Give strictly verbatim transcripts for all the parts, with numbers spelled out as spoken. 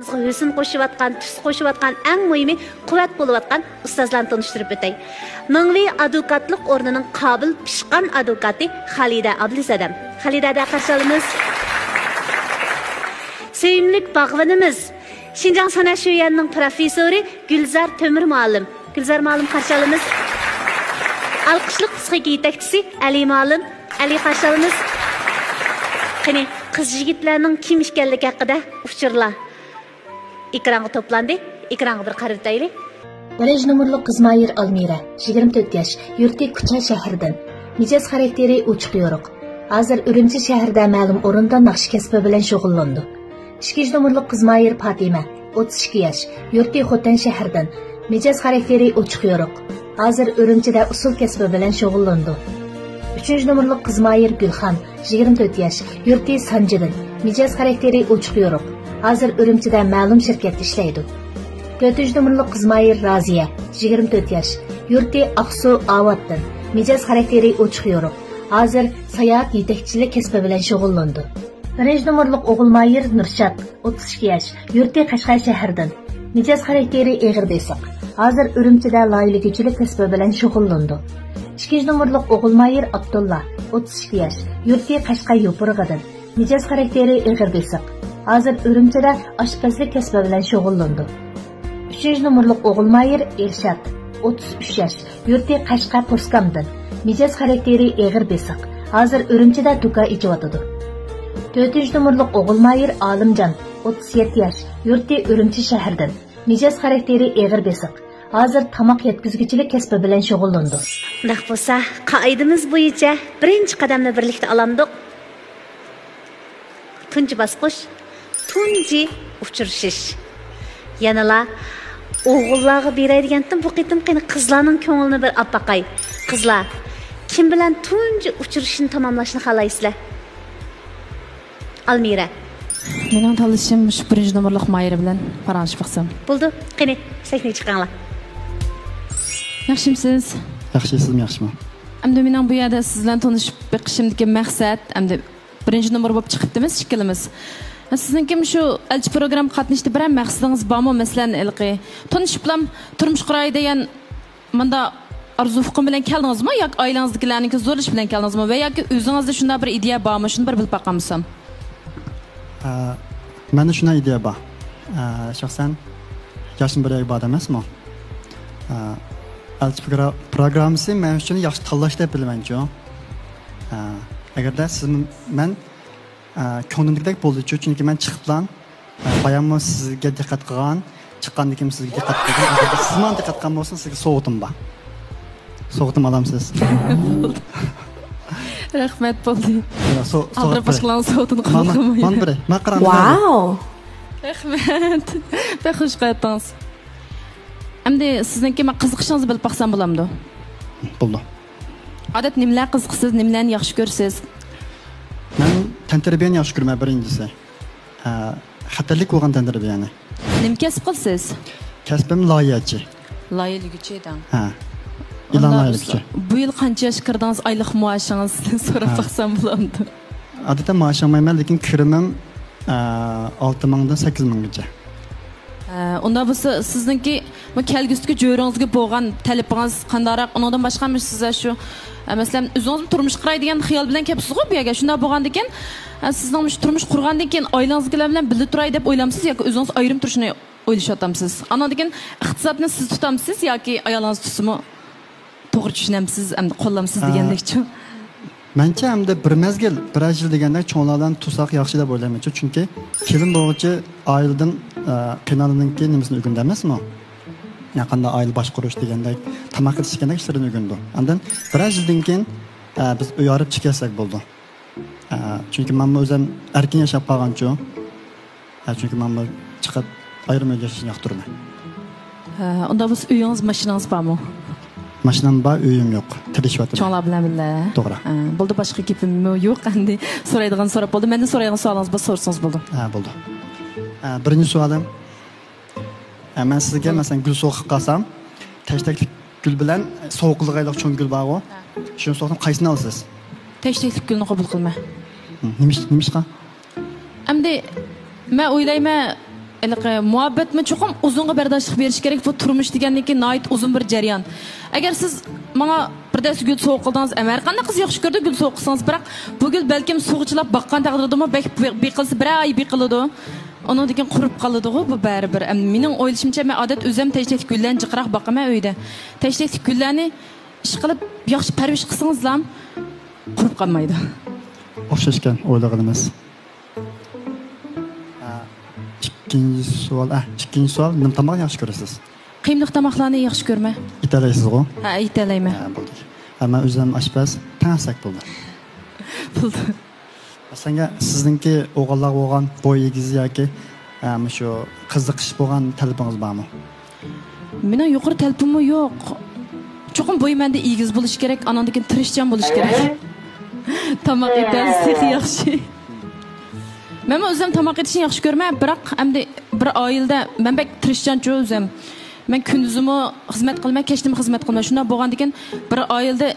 ھۆسن قوشۇۋاتقان، تۈس قوشۇۋاتقان، ئەڭ مۇھىمى قۇۋۋەت بولۇۋاتقان ئۇستازلارنى تونۇشتۇرۇپ ئۆتەي. مىڭۋېي ئادۋوكاتلىق ئورنىنىڭ قابىل پىشقان ئادۋوكاتى خالىدە ئابلىز ھەدەم. خالىدە ھەدە قارشى ئالىمىز. سۆيۈملۈك باغۋىنىمىز، شىنجاڭ سەنئەت شۆيۈەنىنىڭ پروفېسسورى گۈلزار تۆمۈر مۇئەللىم. گۈلزار مۇئەللىم قارشى ئالىمىز. ئالقىشلىق پسىخىكا يېتەكچىسى ئەلى مۇئەللىم. ئەلى قارشى ئالىمىز. قېنى، قىز يىگىتلەرنىڭ كىم ئىكەنلىكى ھەققىدە ئۇچۇرلار ئېكرانغا توپلاندى. ئېكرانغا بىر قارىۋېتەيلى. بىرىنچى نومۇرلۇق قىزمايىر ئالمىرە، يىگىرمە تۆت ياش، يۇرتى كۇچا شەھىرىدىن. مىجەز خاراكتېرى ئوچۇق يورۇق. ھازىر ئۈرۈمچى شەھىرىدە مەلۇم ئورۇندا ناخشا كەسپى بىلەن شۇغۇللىنىدۇ. ئىككىنچى نومۇرلۇق قىزمايىر پاتىمە، ئوتتۇز ئىككى ياش، يۇرتى خوتەن شەھىرىدىن. مىجەز خاراكتېرى ئوچۇق يورۇق. ھازىر ئۈرۈمچىدە ئۇسسۇل كەسپى بىلەن شۇغۇللىنىدۇ. ئۈچىنچى نومۇرلۇق قىزمايىر گۈلخان، يىگىرمە تۆت ياش، يۇرتى سانجىدىن. مىجەز خاراكتېرى ئوچۇق يورۇق. ھازىر ئۈرۈمچىدە مەلۇم شىركەتتە ئىشلەيدۇ. تۆتىنچى نومۇرلۇق قىزمايىر رازىيە، يىگىرمە تۆت ياش، يۇرتى ئاقسۇ ئاۋاتتىن. مىجەز خاراكتېرى ئوچۇق يورۇق. ھازىر ساياھەت يېتەكچىلىك كەسپى بىلەن شۇغۇللىنىدۇ. بىرىنچى نومۇرلۇق ئوغۇلمايىر نۇرشات، ئوتتۇز ئىككى ياش، يۇرتى قەشقەر شەھىرىدىن. مىجەز خاراكتېرى ئېغىر بېسىق. ھازىر ئۈرۈمچىدە لايىھىلىگۈچىلىك كەسپى بىلەن شۇغۇللىنىدۇ. ئىككىنچى نومۇرلۇق ئوغۇلمايىر ئابدۇللا، ئوتتۇز ئىككى ياش، يۇرتى قەشقەر يوپۇرغىدىن. مىجەز خاراكتېرى ئېغىر بېسىق. ھازىر ئۈرۈمچىدە ئاشپەزلىك كەسپى بىلەن شۇغۇللىنىدۇ. ئۈچىنچى نومۇرلۇق ئوغۇلمايىر ئېرشات، ئوتتۇز ئۈچ ياش، يۇرتى قەشقەر پوسكامدىن. مىجەز خاراكتېرى ئېغىر بېسىق. ھازىر ئۈرۈمچىدە دۇكان ئېچىۋاتىدۇ. تۆتىنچى نومۇرلۇق ئوغۇلمايىر ئالىمجان، ئوتتۇز يەتتە ياش، يۇرتى ئۈرۈمچى شەھىرىدىن. مىجەز خاراكتېرى ئېغىر بېسىق. ھازىر تاماق يەتكۈزگۈچىلىك كەسپى بىلەن شۇغۇللىنىدۇ. ئۇنداق بولسا، قائىدىمىز بويىچە بىرىنچى قەدەمنى بىرلىكتە ئالامدۇق. تۇنجى باسقۇچ، تۇنجى ئۇچرىشىش. يەنىلا ئوغۇللارغا بېرەي دېگەنتىم، بۇ قېتىم قېنى قىزلارنىڭ كۆڭلىنى بىر ئاپ باقاي. قىزلار، كىم بىلەن تۇنجى ئۇچرىشىشنى تاماملاشنى خالايسىلەر؟ ئالمىرە. مېنىڭ تاللىشىم شۇ بىرىنچى نومۇرلۇق مايرا بىلەن پاراڭلىشىپ باقسام. بولىدۇ، قېنى، سەھنىگە چىقىڭلار. ياخشىمسىز؟ ياخشى، سىزمۇ ياخشىمۇ؟ ئەمدى مېنىڭ بۇ يەردە سىز بىلەن تونۇشۇپ بېقىشىمدىكى مەقسەت، ئەمدى بىرىنچى نومۇر بولۇپ چىقىپتىمىز ئىككىلىمىز. سىزنىڭكى مۇشۇ ئەلچى پروگراممىغا قاتنىشىشتا بىرەر مەقسىتىڭىز بارمۇ؟ مەسىلەن، ھېلىقى تونۇشۇپلام تۇرمۇش قۇراي دېگەن مۇنداق ئارزۇ ئۇقۇم بىلەن كەلدىڭىزمۇ ياكى ئائىلىڭىزدىكىلەرنىڭكى زورلىشى بىلەن كەلدىڭىزمۇ ۋە ياكى ئۆزىڭىزدە شۇنداق بىر ئىدىيە بارمۇ؟ شۇنى بىر بىلىپ باقامسام. ئە، مەندە شۇنداق ئىدىيە بار. ئە، شەخسەن ياشتىن بىر يەرگە بارىدۇ ئەمەسمۇ؟ ئە، ئەلچى پرو-، پروگراممىسى مەن ئۈچۈن ياخشى تاللاش دەپ بىلىمەنچۇ. ئە، ئەگەردە سىز مەن، ئە، كۆڭلۈمدىكىدەك بولدىچۇ، چۈنكى مەن چىقىپلا ئە، باياممۇ سىزگە دىققەت قىلغان، چىققاندىن كېيىن سىزگە دىققەت قىلغان. ئەگەر سىز ماڭا دىققەت قىلغان بولسىڭىز، سىزگە سوۋغىتىم بار. سوۋغىتىم ئالامسىز؟ رەھمەت، بولدى. يا، سو-، ئالدىراپ سوۋغىت باشقىلارنىڭ سوۋغىتىنى قوبۇل قىلمايمەن. مانا بىرى، مانا قاراڭ. ۋاو! رەھمەت. بەك خۇش قىلىۋەتتىڭىز. ئەمدى سىزنىڭكى ما قىزىقىشىڭىزنى بىلىپ باقسام بولامدۇ؟ بولىدۇ. ئادەتتە نېمىلەر قىزىقىسىز، نېمىلەرنى ياخشى كۆرىسىز؟ مەن تەنتەربىيەنى ياخشى كۆرىمەن، بىرىنچىسى. ئە، خەتەرلىك بولغان تەنتەربىيەنى. نېمە كەسىپ قىلىسىز؟ كەسپىم لايىھەچى. لايىھىلىگۈچى دەڭ. ھە. ئېلان ئۇنداق لايىھىلىگۈچى. بولسا، بۇ يىل قانچە ياشقا كىردىڭىز، ئايلىق مائاشىڭىزنى سوراپ ھە. باقسام بولامدۇ؟ ئادەتتە مائاش ئالمايمەن، لېكىن كىرىمىم، ئە، ئالتە مىڭدىن سەككىز مىڭغىچە. ئە، ئۇنداق بولسا، سىزنىڭكى بۇ كەلگۈسىدىكى جۆرىڭىزگە بولغان تەلىپىڭىز قانداقراق؟ ئۇنىڭدىن باشقا، مۇشۇ سىز شۇ، ئە، مەسىلەن، ئۆزىڭىزمۇ تۇرمۇش قۇراي دېگەن خىيال بىلەن كەپسىزغۇ بۇ يەرگە. شۇنداق بولغاندىكىن، ئە، سىزنىڭ مۇشۇ تۇرمۇش قۇرغاندىن كېيىن ئائىلىڭىزدىكىلەر بىلەن بىللە تۇراي دەپ ئويلامسىز ياكى ئۆزىڭىز ئايرىم تۇرۇشنى ئويلىشىۋاتامسىز؟ ئانىڭدىن كېيىن ئىقتىسادنى سىز تۇتامسىز ياكى ئايالىڭىز تۇتسىمۇ؟ توغرا چۈشىنەمسىز، ئەمدى قوللامسىز ئە، دېگەندەكچۇ؟ مەنچە ئەمدى بىر مەزگىل، بىرەر يىل دېگەندەك چوڭلار بىلەن تۇرساق ياخشى دەپ ئويلايمەنچۇ. چۈنكى كېلىن بولغۇچە ئائىلىدىن، ئە، قېيىنئانىنىڭكى نېمىسىنى ئۆگىنىدۇ ئەمەسمۇ؟ يا قانداق ئائىلە باشقۇرۇش دېگەندەك، تاماق ئېتىش دېگەندەك ئىشلىرىنى ئۆگىنىدۇ. ئاندىن بىرەر يىلدىن كېيىن، ئە، بىز ئۆي ئايرىپ چىقىپ كەتسەك بولىدۇ. ئە، چۈنكى مەنمۇ ئۆزۈم ئەركىن ياشاپ قالغانچۇ. ھە، چۈنكى مەنمۇ چىقىپ ئايرىم ئۆيدە ياشاشنى ياقتۇرىمەن. ھە، ئۇنداق بولسا ئۆيىڭىز، ماشىنىڭىز بارمۇ؟ ماشىنام بار، ئۆيۈم يوق. تىرىشىۋاتىمەن. چوڭلار بىلەن بىللە. توغرا. ھە، بولدى، باشقا گېپىممۇ يوق. ئەمدى سورايدىغان سوراپ بولدى. مەندىن سورايدىغان سوئالىڭىز بولسا سورىسىڭىز بولىدۇ. ھە، بولدى. ھە، بىرىنچى سوئالىم. ھە، مەن سىزگە، مەسىلەن، گۈل سوۋغا قىلىپ قالسام، تەشتەكلىك گۈل بىلەن سوۋغا قىلغايلىق چوڭ گۈل بارغۇ. ھە. شۇنى سوراپ، قايسىنى ئالىسىز؟ تەشتەكلىك گۈلنى قوبۇل قىلىمەن. ھىم، نېمىش-، نېمىشقا؟ ئەمدى مەن ئويلايمەن، ھېلىقى مۇھەببەتمۇ چوقۇم ئۇزۇنغا بەرداشلىق بېرىش كېرەك. بۇ تۇرمۇش دېگەننىكى ناھايىتى ئۇزۇن بىر جەريان. ئەگەر سىز ماڭا بىر دەستە گۈل سوۋغا قىلدىڭىز، ھەم ھەر قانداق قىز ياخشى كۆرىدۇ گۈل سوۋغا قىلسىڭىز، بىراق بۇ گۈل بەلكىم سۇغا چىلاپ باققان تەقدىردىمۇ بەك بېقىلسا، بىر ئاي بېقىلىدۇ. ئۇنىڭدىن كېيىن قۇرۇپ قالىدىغۇ بۇ بەرىبىر. ئەم، مېنىڭ ئويلىشىمچە، مەن ئادەتتە ئۆزۈم تەشتەكلىك گۈللەرنى جىقراق باقىمەن ئۆيدە. تەشتەكلىك گۈللەرنى ئىشقىلىپ ياخشى پەرۋىش قىلسىڭىزلا قۇرۇپ قالمايدۇ. ئوخشاشكەن ئويلىغىنىمىز. ھە، ئىككىنچى سوئال، ھە، ئىككىنچى سوئال، نېمە تاماق ياخشى كۆرىسىز؟ قىيمىلىق تاماقلارنى ياخشى كۆرىمەن. ئېتەلەيسىزغۇ؟ ھە، ئېتەلەيمەن. ھە، بولدى. ھە، مەن ئۆزۈم ئاشپەز، تەڭ ئەتسەك بولدى. بولدى. سەنگە، سىزنىڭكى ئوغۇللارغا بولغان بوي ئېگىز ياكى، ھە، مۇشۇ قىزىقىش بولغان تەلىپىڭىز بارمۇ؟ مېنىڭ يۇقىرى تەلىپىممۇ يوق. چوقۇم بويى مەندە ئېگىز بولۇشى كېرەك، ئاناندىن كېيىن تىرىشچان بولۇشى كېرەك. تاماق ئېتەلىسە تېخى ياخشى. مەنمۇ ئۆزۈم تاماق ئېتىشنى ياخشى كۆرىمەن، بىراق ئەمدى بىر ئائىلىدە مەن بەك تىرىشچانچۇ ئۆزۈم. مەن كۈندۈزىمۇ خىزمەت قىلىمەن، كەچتىمۇ خىزمەت قىلىمەن. شۇنداق بولغاندىكىن بىر ئائىلىدە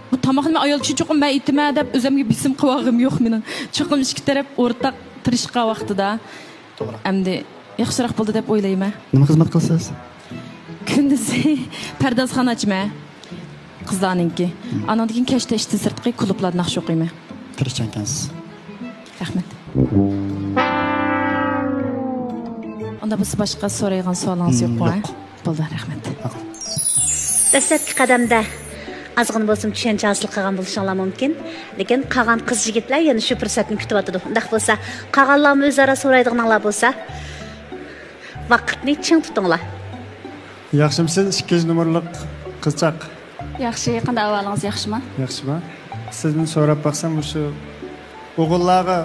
بۇ تاماقنى مەن ئايال كىشى چوقۇم مەن ئېتىمەن دەپ ئۆزۈمگە بېسىم قىلىۋالغۇم يوق مېنىڭ. چوقۇم ئىككى تەرەپ ئورتاق تىرىشقان ۋاقتىدا. توغرا. ئەمدى ياخشىراق بولدى دەپ ئويلايمەن. نېمە خىزمەت قىلىسىز؟ كۈندۈزى پەردازخانا ئاچىمەن. قىزلارنىڭكى. ئانىڭدىن كېيىن كەچتە ئىشتىن سىرتقى كۇلۇبلاردا ناخشا ئوقۇيمەن. تىرىشچانكەنسىز. رەھمەت. ئۇندا بولسا باشقا سورايدىغان سوئالىڭىز يوققۇ، ھە؟ يوق. بولدى، رەھمەت. دەسلەپكى قەدەمدە ئازغىنە بولسىمۇ چۈشەنچە ھاسىل قىلغان بولۇشۇڭلار مۇمكىن. لېكىن قالغان قىز يىگىتلەر يەنە شۇ پۇرسەتنى كۈتۈۋاتىدۇ. ئۇنداق بولسا، قالغانلارمۇ ئۆزئارا سورايدىغىنىڭلار بولسا، ۋاقىتنى چىڭ تۇتۇڭلار. ياخشىمۇسىز، ئىككىنچى نومۇرلۇق قىزچاق؟ ياخشى، قانداق ئەھۋالىڭىز، ياخشىما؟ ياخشىما؟ سىزدىن سوراپ باقسام، مۇشۇ ئوغۇللارغا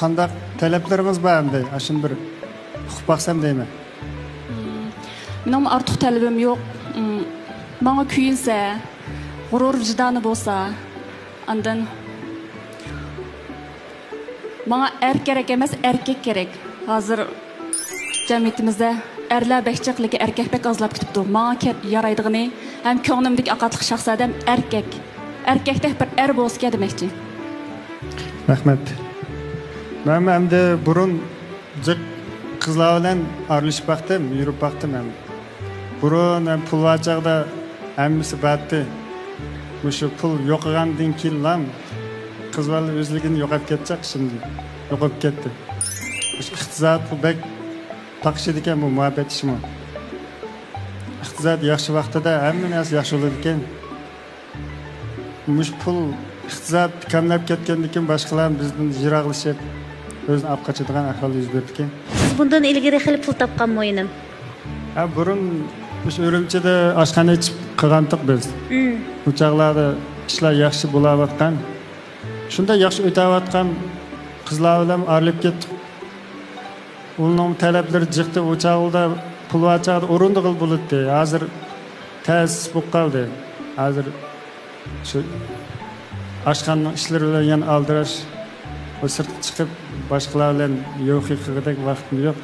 قانداق تەلەپلىرىڭىز بار ئەمدى؟ ئاشۇنى بىر ئۇقۇپ باقسام دەيمەن. مم، مېنىڭمۇ ئارتۇق تەلىپىم يوق. مم، ماڭا كۆيۈنسە، غۇرۇر ۋىجدانى بولسا، ئاندىن ماڭا ئەر كېرەك ئەمەس، ئەركەك كېرەك. ھازىر جەمئىيىتىمىزدە ئەرلەر بەك جىق، لېكىن ئەركەك بەك ئازلاپ كېتىپتۇ. ماڭا كەپ يارايدىغىنى ھەم كۆڭلۈمدىكى ئاقاتلىق شاھزادەم ئەركەك. ئەركەكتەك بىر ئەر بولسىكەن دېمەكچى. رەھمەت. مەنمۇ ئەمدى بۇرۇن جىق قىزلار بىلەن ئارىلىشىپ باقتىم، يۈرۈپ باقتىم ھەم. بۇرۇن ھەم پۇل بار چاغدا ھەممىسى بارتتى. مۇشۇ پۇل يوقىغاندىن كېيىنلا قىز بالا ئۆزلۈكىدىن يوقاپ كەتتى، شىمدى يوقاپ كەتتى. مۇشۇ ئىقتىساد بۇ بەك تاقىشىدىكەن بۇ مۇھەببەت ئىشىمۇ. ئىقتىساد ياخشى ۋاقتىدا ھەممە نەرسە ياخشى بولىدىكەن. مۇشۇ پۇل ئىقتىساد كەملەپ كەتكەندىن كېيىن باشقىلار بىزدىن يىراقلىشىپ، ئۆزىنى ئاپ قاچىدىغان ئەھۋال يۈز بېرىدىكەن. سىز بۇندىن ئىلگىرى خېلى پۇل تاپقانمۇ، ئىنىم؟ ھە، بۇرۇن مۇشۇ ئۈرۈمچىدە ئاشخانا ئېچىپ قىلغانتۇق بىز. مم. ئۇ چاغلاردا ئىشلار ياخشى بولاۋاتقان. شۇنداق ياخشى ئۆتەۋاتقان قىزلار بىلەن ئارىلىشىپ كەتتۇق. ئۇنىڭ تەلەپلىرى جىقتى، ئۇ چاغدا پۇل بار چاغدا ئورۇندىغىلى بولاتتى. ھازىر تەس بولۇپ قالدى. ھازىر شۇ ئاشخانىنىڭ ئىشلىرى بىلەن يەنە ئالدىراش. ئۇ سىرتقا چىقىپ، باشقىلار بىلەن يوخى قىلغۇدەك ۋاقتىم يوق.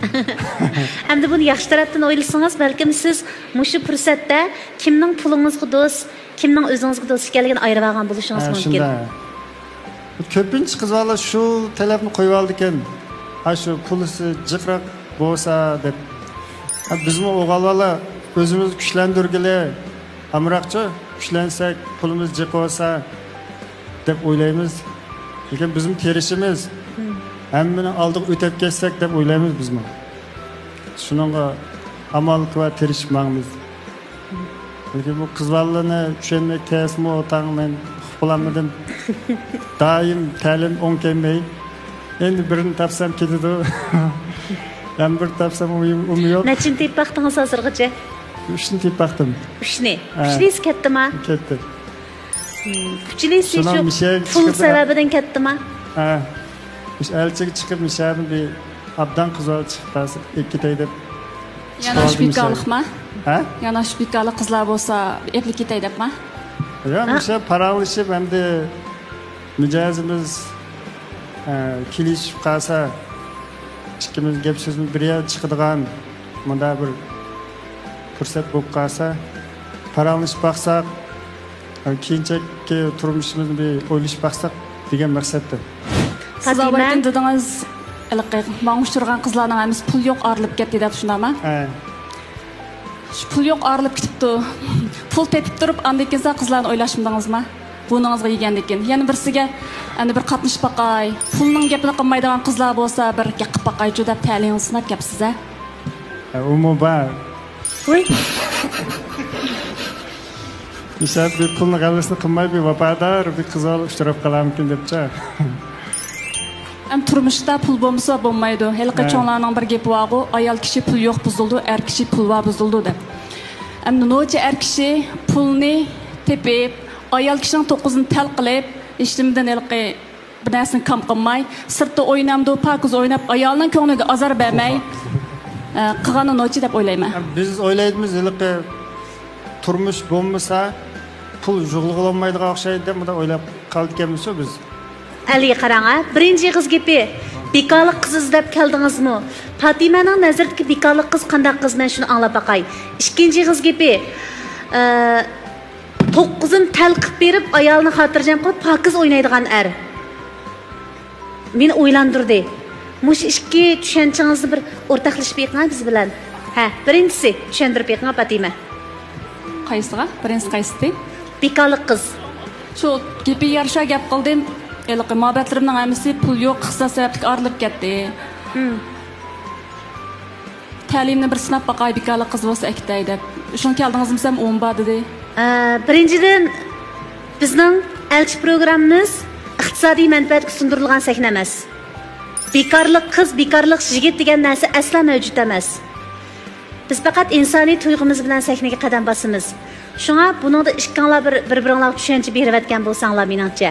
ئەمدى بۇنى ياخشى تەرەپتىن ئويلىسىڭىز، بەلكىم سىز مۇشۇ پۇرسەتتە كىمنىڭ پۇلىڭىزغا دوست، كىمنىڭ ئۆزىڭىزگە دوست ئىكەنلىكىنى ئايرىۋالغان بولۇشىڭىز ھە، مۇمكىن. شۇنداق. كۆپىنچە قىز بالا شۇ تەلەپنى قويۇۋالىدىكەن. ھە، شۇ پۇلىسى جىقراق بولسا دەپ. ھە، بىزمۇ ئوغۇل بالا ئۆزىمىزنى كۈچلەندۈرگىلى، ئامراقچۇ، كۈچلەنسەك، پۇلىمىز جىق بولسا دەپ ئويلايمىز. لېكىن بىزمۇ تىرىشىمىز. ھەممىنىڭ ئالدىغا ئۆتەپ كەتسەك دەپ ئويلايمىز بىزمۇ. شۇنىڭغا ئامال كىۋا تىرىشىپ ماڭىمىز. لېكىن بۇ قىز بالىلارنى چۈشەنمەك تەسمۇ تاڭ مەن ئۇقۇپ بولالمىدىم. دائىم تەلىم ئوڭ كەلمەي. ئەمدى بىرنى تاپسام كېتىدۇ. يەنە بىر تاپسام ئۇمۇ يوق. نەچچىنى تېپىپ باقتىڭىز ھازىرغىچە؟ ئۈچنى تېپىپ باقتىم. ئۈچنى؟ ھە. ئۈچلىسى كەتتىما؟ كەتتى. ئۈچلىسى شۇ پۇل سەۋەبىدىن كەتتىما؟ ھە. ئەلچىگە چىقىپ مىشەدىن بىر ئابدان قىز بالا چىقىپ قالسا ئېلىپ كېتەي دەپ. يەنە شۇ بىكارلىقما؟ ھە؟ يەنە شۇ بىكارلىق قىزلار بولسا ئېلىپ كېتەي دەپما؟ ياق، مىشە پاراڭلىشىپ ئەمدى مىجەزىمىز، ئە، كېلىشىپ قالسا، ئىككىمىز گەپ سۆزىمىز بىر يەردە چىقىدىغان مۇنداق بىر پۇرسەت بولۇپ قالسا، پاراڭلىشىپ باقساق، كېيىنچىكى تۇرمۇشىمىزنى بىر ئويلىشىپ باقساق دېگەن مەقسەتتە. سىز ئاۋۋالدىن دېدىڭىز، ھېلىقى ماڭا ئۇچرىغان قىزلارنىڭ ھەممىسى پۇل يوق ئايرىلىپ كەتتى دەپ، شۇنداقما؟ ھە. شۇ پۇل يوق ئايرىلىپ كېتىپتۇ. پۇل تېپىپ تۇرۇپ، ئاندىن كېيىن سەن قىزلارنى ئويلاشمىدىڭىزما؟ بۇرنىڭىزغا يېگەندىن كېيىن. يەنە بىرسىگە، ئەنە بىر قاتنىشىپ باقاي. پۇلنىڭ گېپىنى قىلمايدىغان قىزلار بولسا، بىر گەپ قىلىپ باقايچۇ دەپ تەلىيىڭىزنى سىناپ كەپسىز ھە؟ ھە، ئۇمۇ بار. ۋۇي. مىسال، بىر پۇلنىڭ غەلۋىسىنى قىلماي، بىر ۋاپادار بىر قىز ئۇچراپ قالارمىكىن دەپچە. ھەم تۇرمۇشتا پۇل بولمىسا بولمايدۇ. ھېلىقى ھە. چوڭلارنىڭ بىر گېپى بارغۇ، ئايال كىشى پۇل يوق بۇزۇلىدۇ، ئەر كىشى پۇل بار بۇزۇلىدۇ دەپ. ئەمدى نوچى ئەر كىشى پۇلنى تېپىپ، ئايال كىشىنىڭ توققۇزىنى تەل قىلىپ، ھېچنېمىدىن ھېلىقى بىر نەرسىنى كام قىلماي، سىرتتا ئوينامدۇ، پاكىز ئويناپ، ئايالنىڭ كۆڭلىگە ئازار بەرمەي، ئە، قىلغاننى نوچى دەپ ئويلايمەن. بىز ئويلايمىز، ھېلىقى تۇرمۇش بولمىسا، پۇل يىغىلغىلى بولمايدىغان ئوخشايدۇ دەپ مۇنداق ئويلاپ قالىدىكەنمىزچۇ بىز. ئەلى قاراڭ ھە، بىرىنچى ئېغىز گېپى، بىكارلىق قىز ئىزدەپ كەلدىڭىزمۇ؟ پاتىمەنىڭ نەزىرىدىكى بىكارلىق قىز قانداق قىز؟ مەن شۇنى ئاڭلاپ باقاي. ئىككىنچى ئېغىز گېپى، ئە، توققۇزىنى تەل قىلىپ بېرىپ، ئايالىنى خاتىرجەم قىلىپ، پاكىز ئوينايدىغان ئەر. مېنى ئويلاندۇردى. مۇشۇ ئىككى چۈشەنچىڭىزنى بىر ئورتاقلىشىپ بېقىڭ بىز بىلەن. ھە، بىرىنچىسى، چۈشەندۈرۈپ بېقىڭ پاتىمە. قايسىغا؟ بىرىنچىسى قايسىدى؟ بىكارلىق قىز. شۇ گېپى يارىشا گەپ قىلدىم. ھېلىقى مۇھەببەتلىرىمنىڭ ھەممىسى پۇل يوق، ئىقتىساد سەۋەبلىك ئايرىلىپ كەتتى. ھىم. تەلىيىمنى بىر سىناپ باقاي، بىكارلىق قىز بولسا ئەكېتەي دەپ. شۇڭا كەلدىڭىزمۇ دېسەم، ئۇمۇ بار دېدى. ئە، بىرىنچىدىن، بىزنىڭ ئەلچى پروگراممىمىز ئىقتىسادىي مەنپەئەتكە سۇندۇرۇلغان سەھنە ئەمەس. بىكارلىق قىز، بىكارلىق يىگىت دېگەن نەرسە ئەسلا مەۋجۇت ئەمەس. بىز پەقەت ئىنسانىي تۇيغۇمىز بىلەن سەھنىگە قەدەم باسىمىز. شۇڭا بۇنىڭدا ئىككىڭلار بىر، بىر-بىرىڭلارغا چۈشەنچە بېرىۋەتكەن بولساڭلار مېنىڭچە.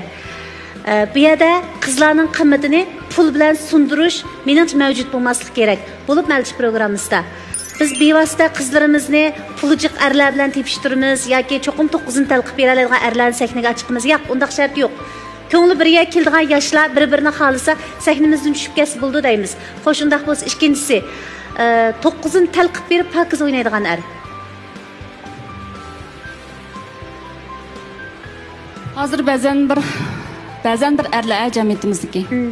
ئە، بۇ يەردە قىزلارنىڭ قىممىتىنى پۇل بىلەن سۇندۇرۇش، مېنىڭچە، مەۋجۇت بولماسلىقى كېرەك. بولۇپمۇ ئەلچى پروگراممىسىدا. بىز بىۋاسىتە قىزلىرىمىزنى پۇلى جىق ئەرلەر بىلەن تېپىشتۇرىمىز ياكى چوقۇم توققۇزىنى تەل قىلىپ بېرەلەيدىغان ئەرلەرنى سەھنىگە چىقىمىز. ياق، ئۇنداق شەرت يوق. كۆڭلى بىر يەرگە كېلىدىغان ياشلار بىر-بىرىنى خالىسا، سەھنىمىزدىن چۈشۈپ كەتسە بولىدۇ دەيمىز. خوش، ئۇنداق بولسا ئىككىنچىسى، ئە، توققۇزىنى تەل قىلىپ بېرىپ پاكىز ئوينايدىغان ئەر. ھازىر بەزەن بىر، بەزەن بىر ئەرلەر جەمئىيىتىمىزدىكى. مم.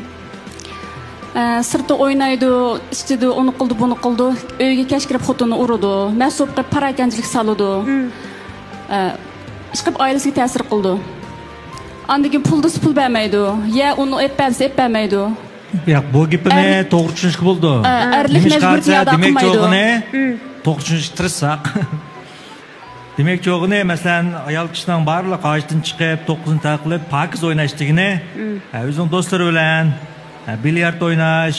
ئە، سىرتتا ئوينايدۇ، ئىچىدۇ، ئۇنى قىلىدۇ، بۇنى قىلىدۇ. ئۆيگە كەچ كىرىپ خوتۇنىنى ئۇرىدۇ، مەسۇپ قىلىپ پاراكەنچىلىك سالىدۇ. مم. ئە، ئىشقىلىپ ئائىلىسىگە تەسىر قىلىدۇ. ئاندىن كېيىن پۇل دېسە پۇل بەرمەيدۇ. يە ئۇنى ئېلىپ بەر دېسە ئېلىپ بەرمەيدۇ. ياق، بۇ گېپىنى ئەر-، توغرا چۈشىنىشكە بولىدۇ. ئە، ئەرلىك نېمىشقا مەجبۇرىيىتى دېسە، ئادا دېمەكچى قىلمايدۇ. بولغىنى، مم. توغرا چۈشىنىشكە تىرىشساق. دېمەكچى بولغىنى، مەسىلەن، ئايال كىشىنىڭ بارلىق ھاجىتىنى چىقىپ، توققۇزىنى تەل قىلىپ، پاكىز ئويناش دېگىنى، مم. ھە، ئۆزىنىڭ دوستلىرى بىلەن، ھە، بىليارد ئويناش،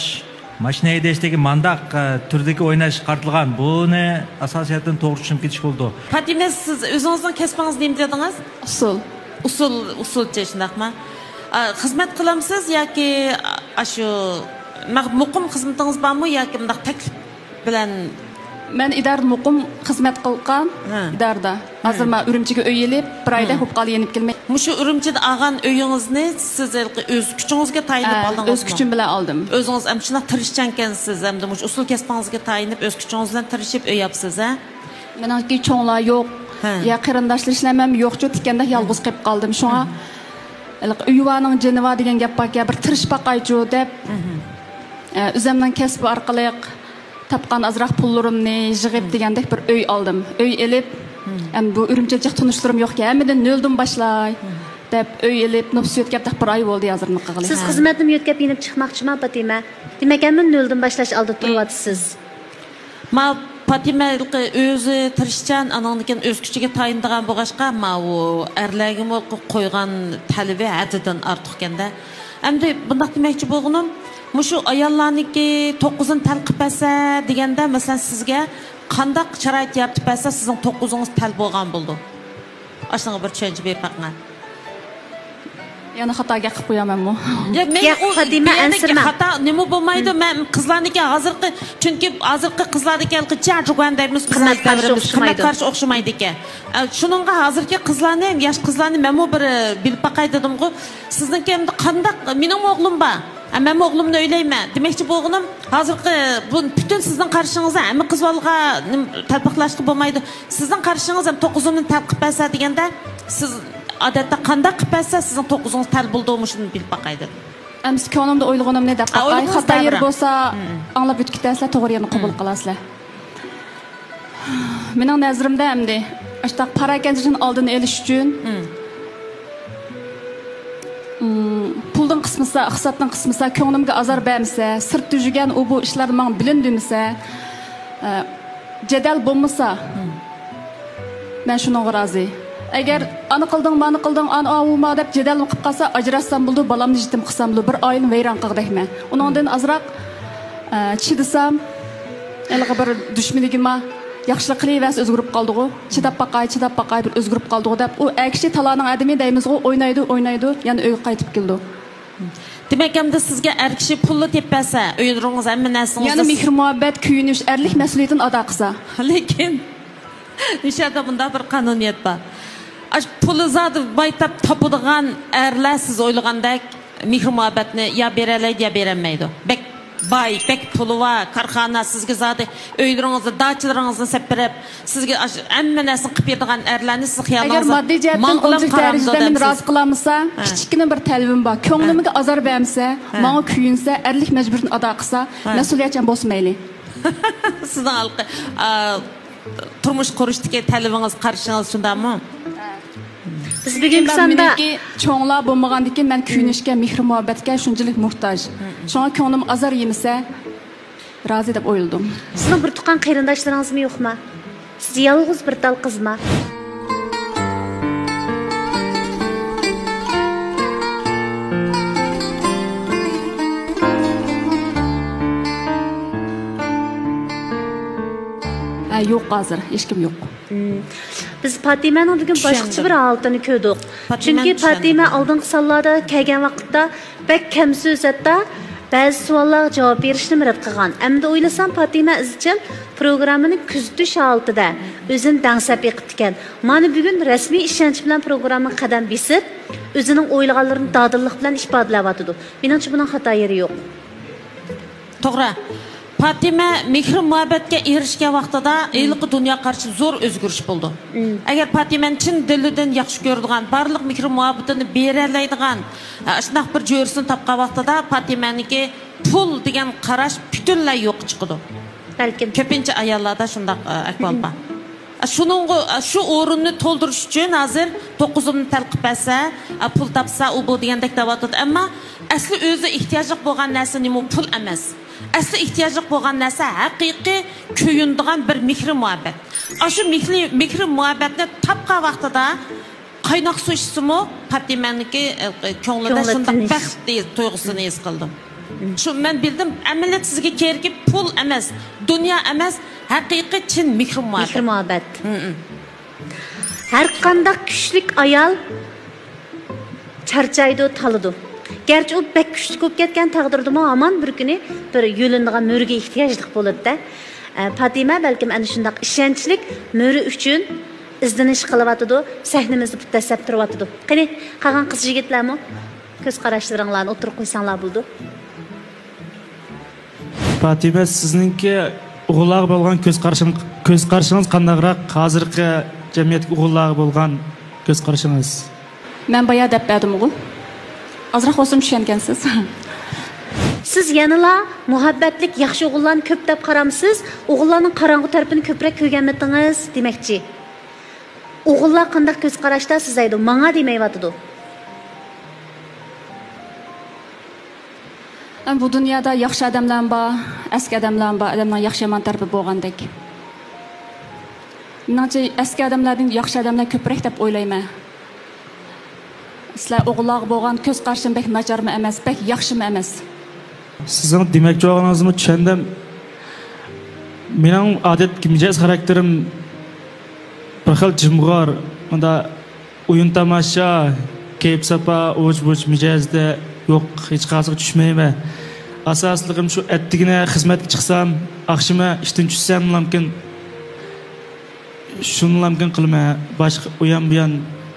ماشىنا ھەيدەشتىكى مانداق، ھە، تۈردىكى ئويناش قارىتىلغان. بۇنى ئاساسىيەتتىن توغرا چۈشىنىپ كېتىش بولىدۇ. پاتىمە، سىز ئۆزىڭىزنىڭ كەسپىڭىز نېمە دېدىڭىز؟ ئۇسسۇل. ئۇسسۇل، ئۇسسۇلچى، شۇنداقمۇ؟ ئا، خىزمەت قىلامسىز ياكى، ئا، ئاشۇ، مۇقىم خىزمىتىڭىز بارمۇ ياكى مۇنداق تەكلىپ بىلەن؟ مەن ئىدارىدە مۇقىم خىزمەت قىلغان، ھە. ئىدارىدە. ھە. ھازىر مەن ئۈرۈمچىگە ئۆي ئېلىپ، بىر ئايدەك ھە. بولۇپ قالدى يېنىپ كەلمەي. مۇشۇ ئۈرۈمچىدە ئالغان ئۆيىڭىزنى سىز ھېلىقى ئۆز كۈچىڭىزگە تايىنىپ ھە، ئالدىڭىزمۇ؟ ئۆز كۈچۈم بىلەن ئالدىم. ئۆزىڭىز ئەمدى شۇنداق تىرىشچانكەنسىز، ئەمدى مۇشۇ ئۇسسۇل كەسپىڭىزگە تايىنىپ، ئۆز كۈچىڭىز بىلەن تىرىشىپ ئۆي ئاپسىز، ھە؟ مېنىڭكى چوڭلار يوق، ھە. يا قېرىنداشلار ھېچنېمەم يوقچۇ، تىكەندەك يالغۇز قېلىپ قالدىم. شۇڭا ھە. ھېلىقى ئۆيۋارنىڭ جېنى بار دېگەن گەپ باركەن، بىر تىرىشىپ باقايچۇ دەپ، ھە. ئە، ئۆزۈمنىڭ كەسپى ئارقىلىق تاپقان ئازراق پۇللىرىمنى يىغىپ ھە. دېگەندەك بىر ئۆي ئالدىم. ئۆي ئېلىپ، ھە. ئەمدى بۇ ئۈرۈمچىدە جىق تونۇشلىرىم يوقكەن، ھەممىدىن نۆلدىن باشلاي ھە. دەپ ئۆي ئېلىپ، نوپۇس يۆتكەپ بىر ئاي بولدى ھازىر نېمە قىلغىلى. سىز ھە. خىزمەتنىمۇ يۆتكەپ يېنىپ چىقماقچىما، پاتىمە؟ دېمەك، ھەممىنى نۆلدىن باشلاش ئالدىدا تۇرۇۋاتىسىز. ما پاتىمە ھېلىقى ئۆزى تىرىشچان، ئانىڭدىن كېيىن ئۆز كۈچىگە تايىنىدىغان بولغاچقا، ماۋۇ ئەرلەرگىمۇ قويغان تەلىپى ھەددىدىن ئارتۇقكەن-دە. ئەمدى بۇنداق دېمەكچى بولغىنىم، مۇشۇ ئاياللارنىڭكى توققۇزىنى تەل قىلىپ بەرسە دېگەندە، مەسىلەن، سىزگە قانداق شارائىت يارىتىپ بەرسە، سىزنىڭ توققۇزىڭىز تەل بولغان بولىدۇ؟ ئاشۇنىڭغا بىر چۈشەنچە بېرىپ باقىڭا. يەنە خاتا گەپ قىلىپ قويامەنمۇ؟ ياق، مەن ياق، ئۇ پاتىمە، بۇ يەردىكى ئەنسىرىمە. خاتا نېمە بولمايدۇ؟ مەن قىزلارنىڭكى ھازىرقى، چۈنكى ھازىرقى قىزلاردىكى ھېلىقى جياجۇگۇەن دەيمىز، قىزلار قىممەت قارىشى دەۋرىمىز، ئوخشىمايدۇ. قىممەت قارىشى ئوخشىمايدىكەن. ئە، شۇنىڭغا ھازىركى قىزلارنى، ياش قىزلارنى مەنمۇ بىر، ئە، بىلىپ باقاي دېدىمغۇ. سىزنىڭكى ئەمدى قانداق، مېنىڭمۇ ئوغلۇم بار. ئە، مەنمۇ ئوغلۇمنى ئۆيلەيمەن. دېمەكچى بولغىنىم، ھازىرقى بۇ پۈتۈن سىزنىڭ قارىشىڭىزدا ھەممە قىز بالىغا نېمە، تەلپەكلەشكە بولمايدۇ. سىزنىڭ قارىشىڭىز ھەم توققۇزۇمنى تەل قىلىپ بەرسە دېگەندە، سىز ئادەتتە قانداق قىلىپ بەرسە، سىزنىڭ توققۇزىڭىز تەل بولىدۇ، مۇشۇنى بىلىپ باقاي دېدىم. ئەمسە كۆڭلۈمدە ئويلىغىنىمنى دەپ ئاي، باقاي. خاتا يېرى بولسا، ئاڭلاپ ئۆتۈپ كېتەرسىلەر، توغرا يېرىنى قوبۇل قىلارسىلەر. مېنىڭ نەزىرىمدە ئەمدى ئاشتاق پاراكەندىچىلىكنىڭ ئالدىنى ئېلىش ئۈچۈن، ئىم، پۇلدىن قىسمىسا، ئىقتىسادتىن قىسمىسا، كۆڭلۈمگە ئازار بەرمىسە، سىرتتا يۈرگەن ئۇ بۇ ئىشلاردا ماڭا بىلىن دېمىسە، ئە، جېدەل بولمىسا، مەن شۇنىڭغا رازى. ئەگەر ئانا قىلدىڭ، مانا قىلدىڭ، ئانا ئاۋۇما دەپ جېدەلمۇ قىلىپ قالسا، ئاجراشسام بولىدۇ، بالامنى يېتىم قىلسام بولىدۇ، بىر ئائىلىنى ۋەيران قىلغۇدەكمەن. ئۇنىڭدىن ئازراق، ئە، چىدىسام، ھېلىقى بىر دۈشمىنىگىما ياخشىلىق قىلىۋەرسە ئۆزگىرىپ قالدىغۇ، چىداپ باقاي، چىداپ باقاي، بىر ئۆزگىرىپ قالدىغۇ دەپ، ئۇ ئەر كىشى تالانىڭ ئادىمى دەيمىزغۇ، ئوينايدۇ، ئوينايدۇ، يەنە ئۆيگە قايتىپ كېلىدۇ. دېمەك، ئەمدى سىزگە ئەر كىشى پۇللا تېپىپ بەرسە، ئۆيلىرىڭىز ھەممە نەرسىڭىزنى يەنە مېھىر-مۇھەببەت، كۆيۈنۈش، ئەرلىك مەسئۇلىيىتىنى ئادا قىلسا. لېكىن، نىشادا بۇنداق بىر قانۇنىيەت بار. ئاش پۇلى زادى بايتاپ تاپىدىغان ئەرلەر سىز ئويلىغاندەك مېھىر-مۇھەببەتنى يا بېرەلەيدۇ، يا بېرەلمەيدۇ. بەك باي، بەك پۇلى بار، كارخانا، سىزگە زادى ئۆيلىرىڭىزنى، داچىلىرىڭىزنى سېلىپ بېرىپ، سىزگە ئاش-، ھەممە نەرسىنى قىلىپ بېرىدىغان ئەرلەرنى سىز خىيالىڭىزدا ئەگەر ماددىي جەھەتتىن ماڭغىلا ئۇنچىلىك قارامدۇ دەرىجىدە مېنى دەمسىز؟ رازى قىلالمىسا، ھە. كىچىككىنە بىر تەلىپىم بار. ھە. كۆڭلۈمگە ئازار بەرمىسە، ھە. ماڭا كۆيۈنسە، ئەرلىك مەجبۇرىيىتىنى ئادا قىلسا، ھە. مەسئۇلىيەتچان بولسا مەيلى. سىزنىڭ ھالقى-، ئا، تۇرمۇش قۇرۇشتىكى تەلىپىڭىز، قارىشىڭىز شۇنداقمۇ؟ بىز بۈگۈنكى ساندا مېنىڭكى چوڭلار بولمىغاندىكىن مەن كۆيۈنۈشكە، مېھىر-مۇھەببەتكە شۇنچىلىك موھتاج. شۇڭا كۆڭلۈم ئازار يېمىسە، رازى دەپ ئويلىدىم. سىزنىڭ بىر تۇغقان قېرىنداشلىرىڭىزمۇ يوقما؟ سىز يالغۇز بىر تال قىزما؟ ھە، يوق، ھازىر ھېچكىم يوق. مم. بىز پاتىمەنىڭ بۈگۈن باشقىچە بىر ھالىتىنى كۆردۇق. چۈنكى پاتىمە ئالدىنقى سانلاردا كەلگەن ۋاقىتتا بەك كەم سۆز، ھەتتا بەزى سوئاللارغا جاۋاب بېرىشنىمۇ رەت قىلغان. ئەمدى ئويلىسام، پاتىمە ئىزچىل پروگراممىنى كۆزىتىش ھالىتىدە ئۆزىنى دەڭسەپ بېقىپتىكەن. مانا بۈگۈن رەسمىي ئىشەنچ بىلەن پروگراممىغا قەدەم بېسىپ، ئۆزىنىڭ ئويلىغانلىرىنى دادىللىق بىلەن ئىپادىلەۋاتىدۇ. مېنىڭچە، بۇنىڭ خاتا يېرى يوق. توغرا. پاتىمە مېھىر-مۇھەببەتكە ئېرىشكەن ۋاقتىدا ھېلىقى دۇنيا قارىشى زور ئۆزگىرىش بولىدۇ. مم. ئەگەر پاتىمەنى چىن دىلىدىن ياخشى كۆرىدىغان، بارلىق مېھىر-مۇھەببىتىنى بېرەلەيدىغان، ئە، شۇنداق بىر جۆرىسىنى تاپقان ۋاقتىدا پاتىمەنىڭكى پۇل دېگەن قاراش پۈتۈنلەي يوققا چىقىدۇ. بەلكىم. كۆپىنچە ئاياللاردا شۇنداق، ئە، ئەھۋال بار. ئە، شۇنىڭغا، ئە، شۇ ئورۇننى تولدۇرۇش ئۈچۈن ھازىر توققۇزۇمنى تەلقىپ بەرسە، ئە، پۇل تاپسا، ئۇ بۇ دېگەندەك دەۋاتىدۇ. ئەمما ئەسلى ئۆزى ئېھتىياجلىق بولغان نەرسە نېمە؟ پۇل ئەمەس. ئەسلى ئېھتىياجلىق بولغان نەرسە ھەقىقىي كۆيۈنىدىغان بىر مېھرى مۇھەببەت. ئاشۇ مېھرى، مېھرى مۇھەببەتنى تاپقان ۋاقتىدا قايناق سۇ ئىچسىمۇ، پاتىمەنىڭكى، ئە، ئە، كۆڭلىدە كۆڭلى شۇنداق تىنچ. بەخت تۇيغۇسىنى ھېس قىلىدۇ. شۇ مەن بىلدىم، ئەمەلىيەت سىزگە كېرىكى پۇل ئەمەس، دۇنيا ئەمەس، ھەقىقىي چىن مېھرى مۇھەببەت. مېھرى مۇھەببەت. ھە، ھە. ھەر قانداق كۈچلۈك ئايال چارچايدۇ، تالىدۇ. گەرچە ئۇ بەك كۈچلۈك بولۇپ كەتكەن تەقدىردىمۇ، ھامان بىر كۈنى بىر يۆلىنىدىغان مۈرىگە ئېھتىياجلىق بولىدۇ-دە. ئە، پاتىمە بەلكىم ئەنە شۇنداق ئىشەنچلىك مۈرى ئۈچۈن ئىزدىنىش قىلىۋاتىدۇ، سەھنىمىزدە پۇت دەسسەپ تۇرۇۋاتىدۇ. قېنى، قالغان قىز يىگىتلەرمۇ كۆز قاراشلىرىڭلارنى ئوتتۇرىغا قويساڭلار بولىدۇ. پاتىمە، سىزنىڭكى ئوغۇللارغا بولغان كۆز قارىشىڭ-، كۆز قارىشىڭىز قانداقراق؟ ھازىرقى جەمئىيەتتىكى ئوغۇللارغا بولغان كۆز قارىشىڭىز؟ مەن بايا دەپ بەردىمغۇ. ئازراق بولسىمۇ چۈشەنگەنسىز. سىز يەنىلا مۇھەببەتلىك ياخشى ئوغۇللارنى كۆپ دەپ قارامسىز؟ ئوغۇللارنىڭ قاراڭغۇ تەرىپىنى كۆپرەك كۆرگەنمىتىڭىز دېمەكچى. ئوغۇللار قانداق كۆز قاراشتا سىز دەيدۇ، ماڭا دېمەيۋاتىدۇ. ئەمما بۇ دۇنيادا ياخشى ئادەملەرمۇ بار، ئەسكى ئادەملەرمۇ بار، ئادەمنىڭ ياخشى يامان تەرىپى بولغاندەك. مېنىڭچە، ئەسكى ئادەملەردىن ياخشى ئادەملەر كۆپرەك دەپ ئويلايمەن. سىلەر ئوغۇللارغا بولغان كۆز قارىشىم بەك ناچارمۇ ئەمەس، بەك ياخشىمۇ ئەمەس. سىزنىڭ دېمەكچى بولغىنىڭىزنى چۈشەندىم. مېنىڭ ئادەتتىكى مىجەز خاراكتېرىم بىر خىل جىمغار، مۇنداق ئويۇن تاماشا، كەيپ ساپا، ئۇۋۇچ بۇۋۇچ مىجەزدە يوق، ھېچقايسىغا چۈشمەيمەن. ئاساسلىقىم شۇ، ئەتىگىنە خىزمەتكە چىقسام، ئاخشىمى ئىشتىن چۈشسەم، مۇمكىن شۇنىلامكىن قىلىمەن، باشقا ئۇيان بۇيان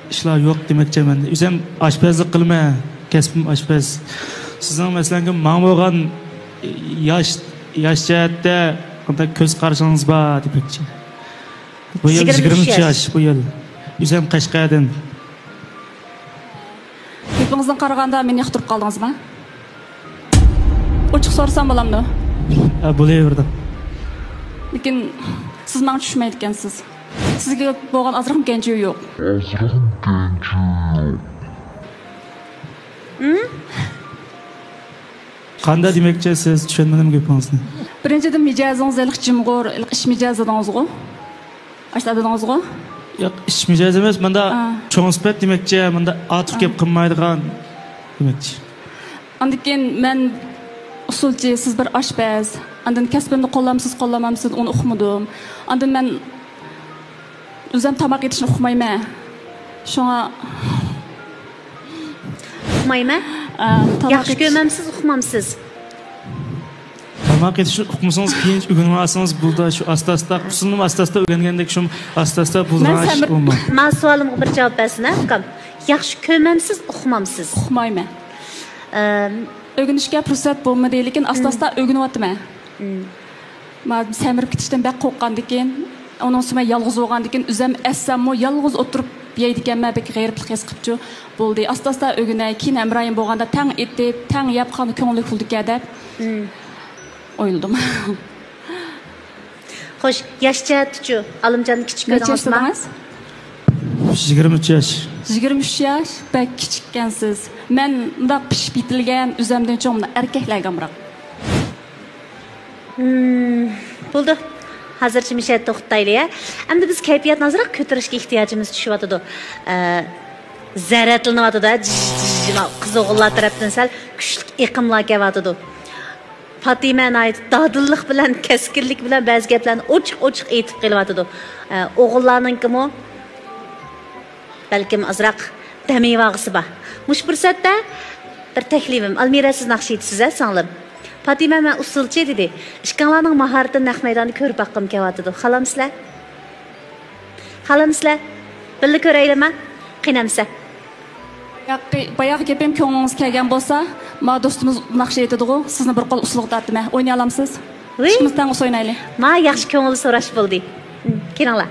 ئىشلار يوق دېمەكچى مەن. ئۆزۈم ئاشپەزلىك قىلىمەن، كەسپىم ئاشپەز. سىزنىڭ مەسىلەن ماڭا بولغان ياش، ياش جەھەتتە قانداق كۆز قارىشىڭىز بار دېمەكچى. بۇ يىل يىگىرمە ئۈچ ياش، بۇ يىل. ئۆزۈم قەشقەردىن. گېپىڭىزدىن قارىغاندا مېنى ياقتۇرۇپ قالدىڭىزمۇ؟ ئوچۇق سورىسام بولامدۇ؟ ھە، بولۇۋېرىدۇ. لېكىن سىز ماڭا چۈشمەيدىكەنسىز. سىزگە بولغان ئازراقمۇ گەنجىيۈ يوق. قانداق دېمەكچى سىز؟ چۈشەنمىدىم گېپىڭىزنى. بىرىنچىدىن، مىجەزىڭىز ھېلىقى جىمغۇر، ھېلىقى ئىش مىجەز دېدىڭىزغۇ؟ ئاشۇنداق دېدىڭىزغۇ؟ ياق، ئىش مىجەز ئەمەس، مۇنداق چوڭ سۈپەت دېمەكچى، مۇنداق ئارتۇق گەپ قىلمايدىغان دېمەكچى. ئاندىن كېيىن مەن ئۇسسۇلچى، سىز بىر ئاشپەز. ئاندىن كەسپىمنى قوللامسىز، قوللىمامسىز، ئۇنى ئۇقمىدىم. ئاندىن مەن ئۆزۈم تاماق ئېتىشنى ئۇقمايمەن. شۇڭا ئۇقمايمەن. ئە، تاماق ياخشى ئېتىش- كۆرمەمسىز، ئۇقمامسىز؟ تاماق ئېتىشنى ئۇقمىسىڭىز، كېيىن ئۆگىنىۋالسىڭىز بولىدۇ. شۇ ئاستا-ئاستا، ئۇسسۇلنىمۇ ئاستا-ئاستا ئۆگەنگەندەك، شۇ ئاستا-ئاستا بولىدىغان ئىش ئۇمۇ. مانا سوئالىمغا بىر جاۋاب بەرسىنە، ئۇكام. ياخشى كۆرمەمسىز، ئۇقمامسىز؟ ئۇقمايمەن. ئەم، ئۆگىنىشكە پۇرسەت بولمىدى، لېكىن ئاستا-ئاستا ئۆگىنىۋاتىمەن. مم. ما-، سەمرىپ كېتىشتىن بەك قورققاندىكىن، ئۇنىڭ ئۈستىگە مەن يالغۇز بولغاندىكىن، ئۆزۈم ئەتسەممۇ يالغۇز ئولتۇرۇپ يەيدىكەنمەن، بەك غېرىبلىق ھېس قىپچۇ. بولدى، ئاستا-ئاستا ئۆگىنەي، كېيىن ھەمراھىم بولغاندا تەڭ ئېتىپ، تەڭ يەپ قالغاندا كۆڭلى بولىدىكەن دەپ ئويلىدىم. خوش، ياش جەھەتتىچۇ؟ ئالىمجاننى كىچىك كۆردىڭىزما؟ نەچچە ياشتا دېدىڭىز؟ يىگىرمە ئۈچ ياش. يىگىرمە ئۈچ ياش، بەك كىچىككەنسىز. مەن مۇنداق پىشىپ يېتىلگەن، ئۆزۈمدىن چوڭ مۇنداق ئەركەكلەرگە ئامراق. ھىم، بولدى. ھازىرچە مۇشۇ يەردە توختايلى، ھە؟ ئەمدى بىز كەيپىياتنى ئازراق كۆتۈرۈشكە ئېھتىياجىمىز چۈشۈۋاتىدۇ. ئە، زەرەتلىنىۋاتىدۇ، ھە؟ جىژ، جىژ، جىژ، قىز ئوغۇللار تەرەپتىن سەل كۈچلۈك ئېقىملار كېلىۋاتىدۇ. پاتىمە ناھايىتى دادىللىق بىلەن، كەسكىنلىك بىلەن بەزى گەپلەرنى ئوچۇق-ئوچۇق ئېيتىپ قېلىۋاتىدۇ. ئە، ئوغۇللارنىڭكىمۇ بەلكىم ئازراق دەم ئېلىۋالغۇسى بار. مۇشۇ پۇرسەتتە بىر تەكلىپىم، ئالمىرە، سىز ناخشا ئېيتىسىز ھە، سىڭلىم؟ پاتىمە، مەن ئۇسسۇلچى، دېدى. ئىككىڭلارنىڭ ماھارىتىنى نەق مەيداندا كۆرۈپ باققۇم كېلىۋاتىدۇ. خالامسىلەر؟ خالامسىلەر؟ بىللە كۆرەيلىما؟ قېنى ئەمىسە. باياققى، باياققى گېپىم كۆڭلىڭىزگە كەلگەن بولسا، ما دوستىمىز ناخشا ئېيتىدىغۇ، سىزنى بىر قول ئۇسسۇلغا تارتىمەن. ئوينىيالامسىز؟ ۋىي. ئىككىمىز تەڭ ئۇسسۇل ئوينايلى. ما ياخشى كۆڭۈل سوراش بولدى. كېلىڭلار.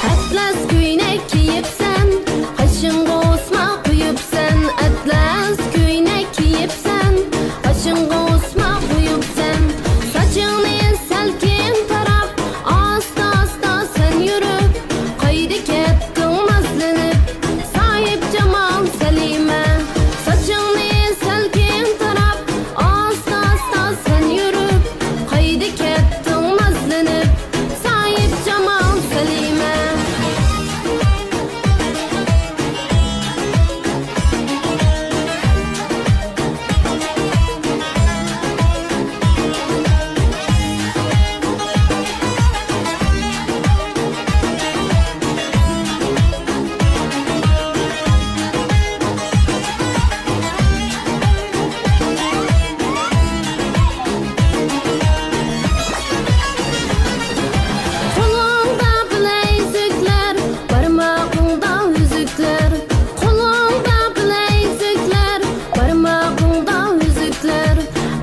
ئەتلەس كۆينەك كىيىپسەن، قېشىڭغا ئوسما قويۇپسەن. ئەتلەس كۆينەك كىيىپسەن، قېشىڭغا ئوسما قويۇپسەن. ساچىڭنى سەلكىن تاراپ، ئاستا-ئاستا سەن يۈرۈپ، قايدا كەتتىڭ نازلىنىپ؟ ساھىبجامال سەلىمە، ساچىڭنى سەلكىن تاراپ، ئاستا-ئاستا سەن يۈرۈپ، قايدا كەتتىڭ نازلىنىپ؟ ساھىبجامال سەلىمە. قولۇڭدا بىلەيزۈكلەر، بارماقلىرىڭدا ئۈزۈكلەر، قولۇڭدا بىلەيزۈكلەر، بارماقلىرىڭدا ئۈزۈكلەر،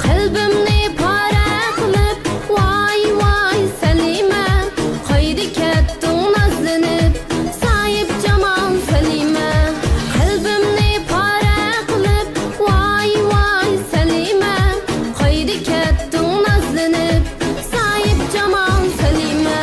قەلبىمنى پارە قىلىپ، ۋاي، ۋاي، سەلىمە، قايدا كەتتىڭ نازلىنىپ؟ ساھىبجامال سەلىمە، قەلبىمنى پارە قىلىپ، ۋاي، ۋاي، سەلىمە، قايدا كەتتىڭ نازلىنىپ؟ ساھىبجامال سەلىمە.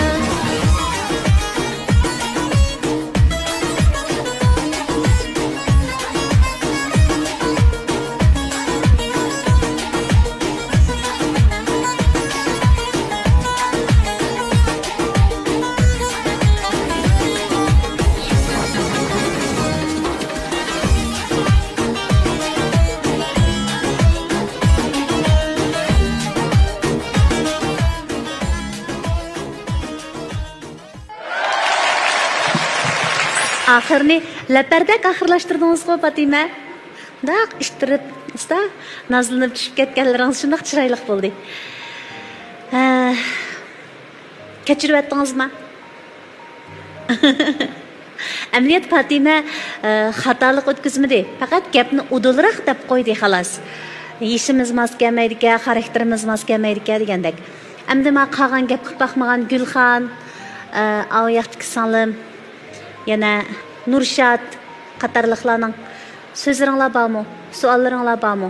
ئاخىرنى لەپەردەك ئاخىرلاشتۇردىڭىزغۇ، پاتىمە. شۇنداق ئىتتىرىپ، ئاستا نازلىنىپ چۈشۈپ كەتكەنلىرىڭىز شۇنداق چىرايلىق بولدى. ھە، كەچۈرۈۋەتتىڭىزما؟ ئەمەلىيەتتە پاتىمە، ئە، خاتالىق ئۆتكۈزمىدى. پەقەت گەپنى ئۇدۇلراق دەپ قويدى، خالاس. يېشىمىز ماس كەلمەيدىكەن، خاراكتېرىمىز ماس كەلمەيدىكەن دېگەندەك. ئەمدى ماڭا قالغان گەپ قىلىپ باقمىغان گۈلخان، ئە، ئاۋۇ ياقتىكى سىڭلىم، يەنە نۇرشات قاتارلىقلارنىڭ سۆزلىرىڭلار بارمۇ؟ سوئاللىرىڭلار بارمۇ؟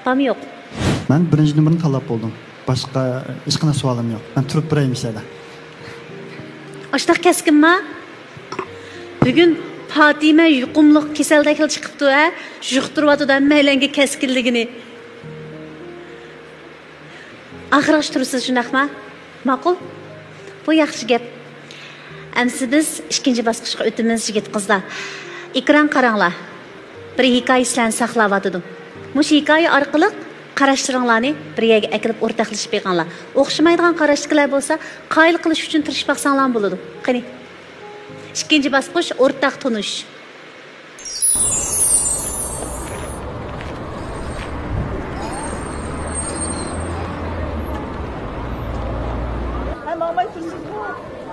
بارمۇ يوق؟ مەن بىرىنچى نومۇرنى تاللاپ بولدۇم. باشقا ھېچقانداق سوئالىم يوق. مەن تۇرۇپ بېرەي مۇشۇ يەردە. ئاشۇنداق كەسكىنما؟ بۈگۈن پاتىمە يۇقۇملۇق كېسەلدەكلا چىقىپتۇ، ھە؟ يۇقتۇرۇۋاتىدۇ ھەممەيلەنگە كەسكىنلىكىنى. ئاخىرغىچە تۇرىسىز، شۇنداقما؟ ماقۇل. بۇ ياخشى گەپ. ئەمسە بىز ئىككىنچى باسقۇچقا ئۆتىمىز، يىگىت قىزلار. ئېكران قاراڭلار. بىر ھېكايە سىلەرنى ساقلاۋاتىدۇ. مۇشۇ ھېكايە ئارقىلىق قاراشلىرىڭلارنى بىر يەرگە ئەكېلىپ ئورتاقلىشىپ بېقىڭلار. ئوخشىمايدىغان قاراشتىكىلەر بولسا، قايىل قىلىش ئۈچۈن تىرىشىپ باقساڭلارمۇ بولىدۇ. قېنى، ئىككىنچى باسقۇچ، ئورتاق تونۇش.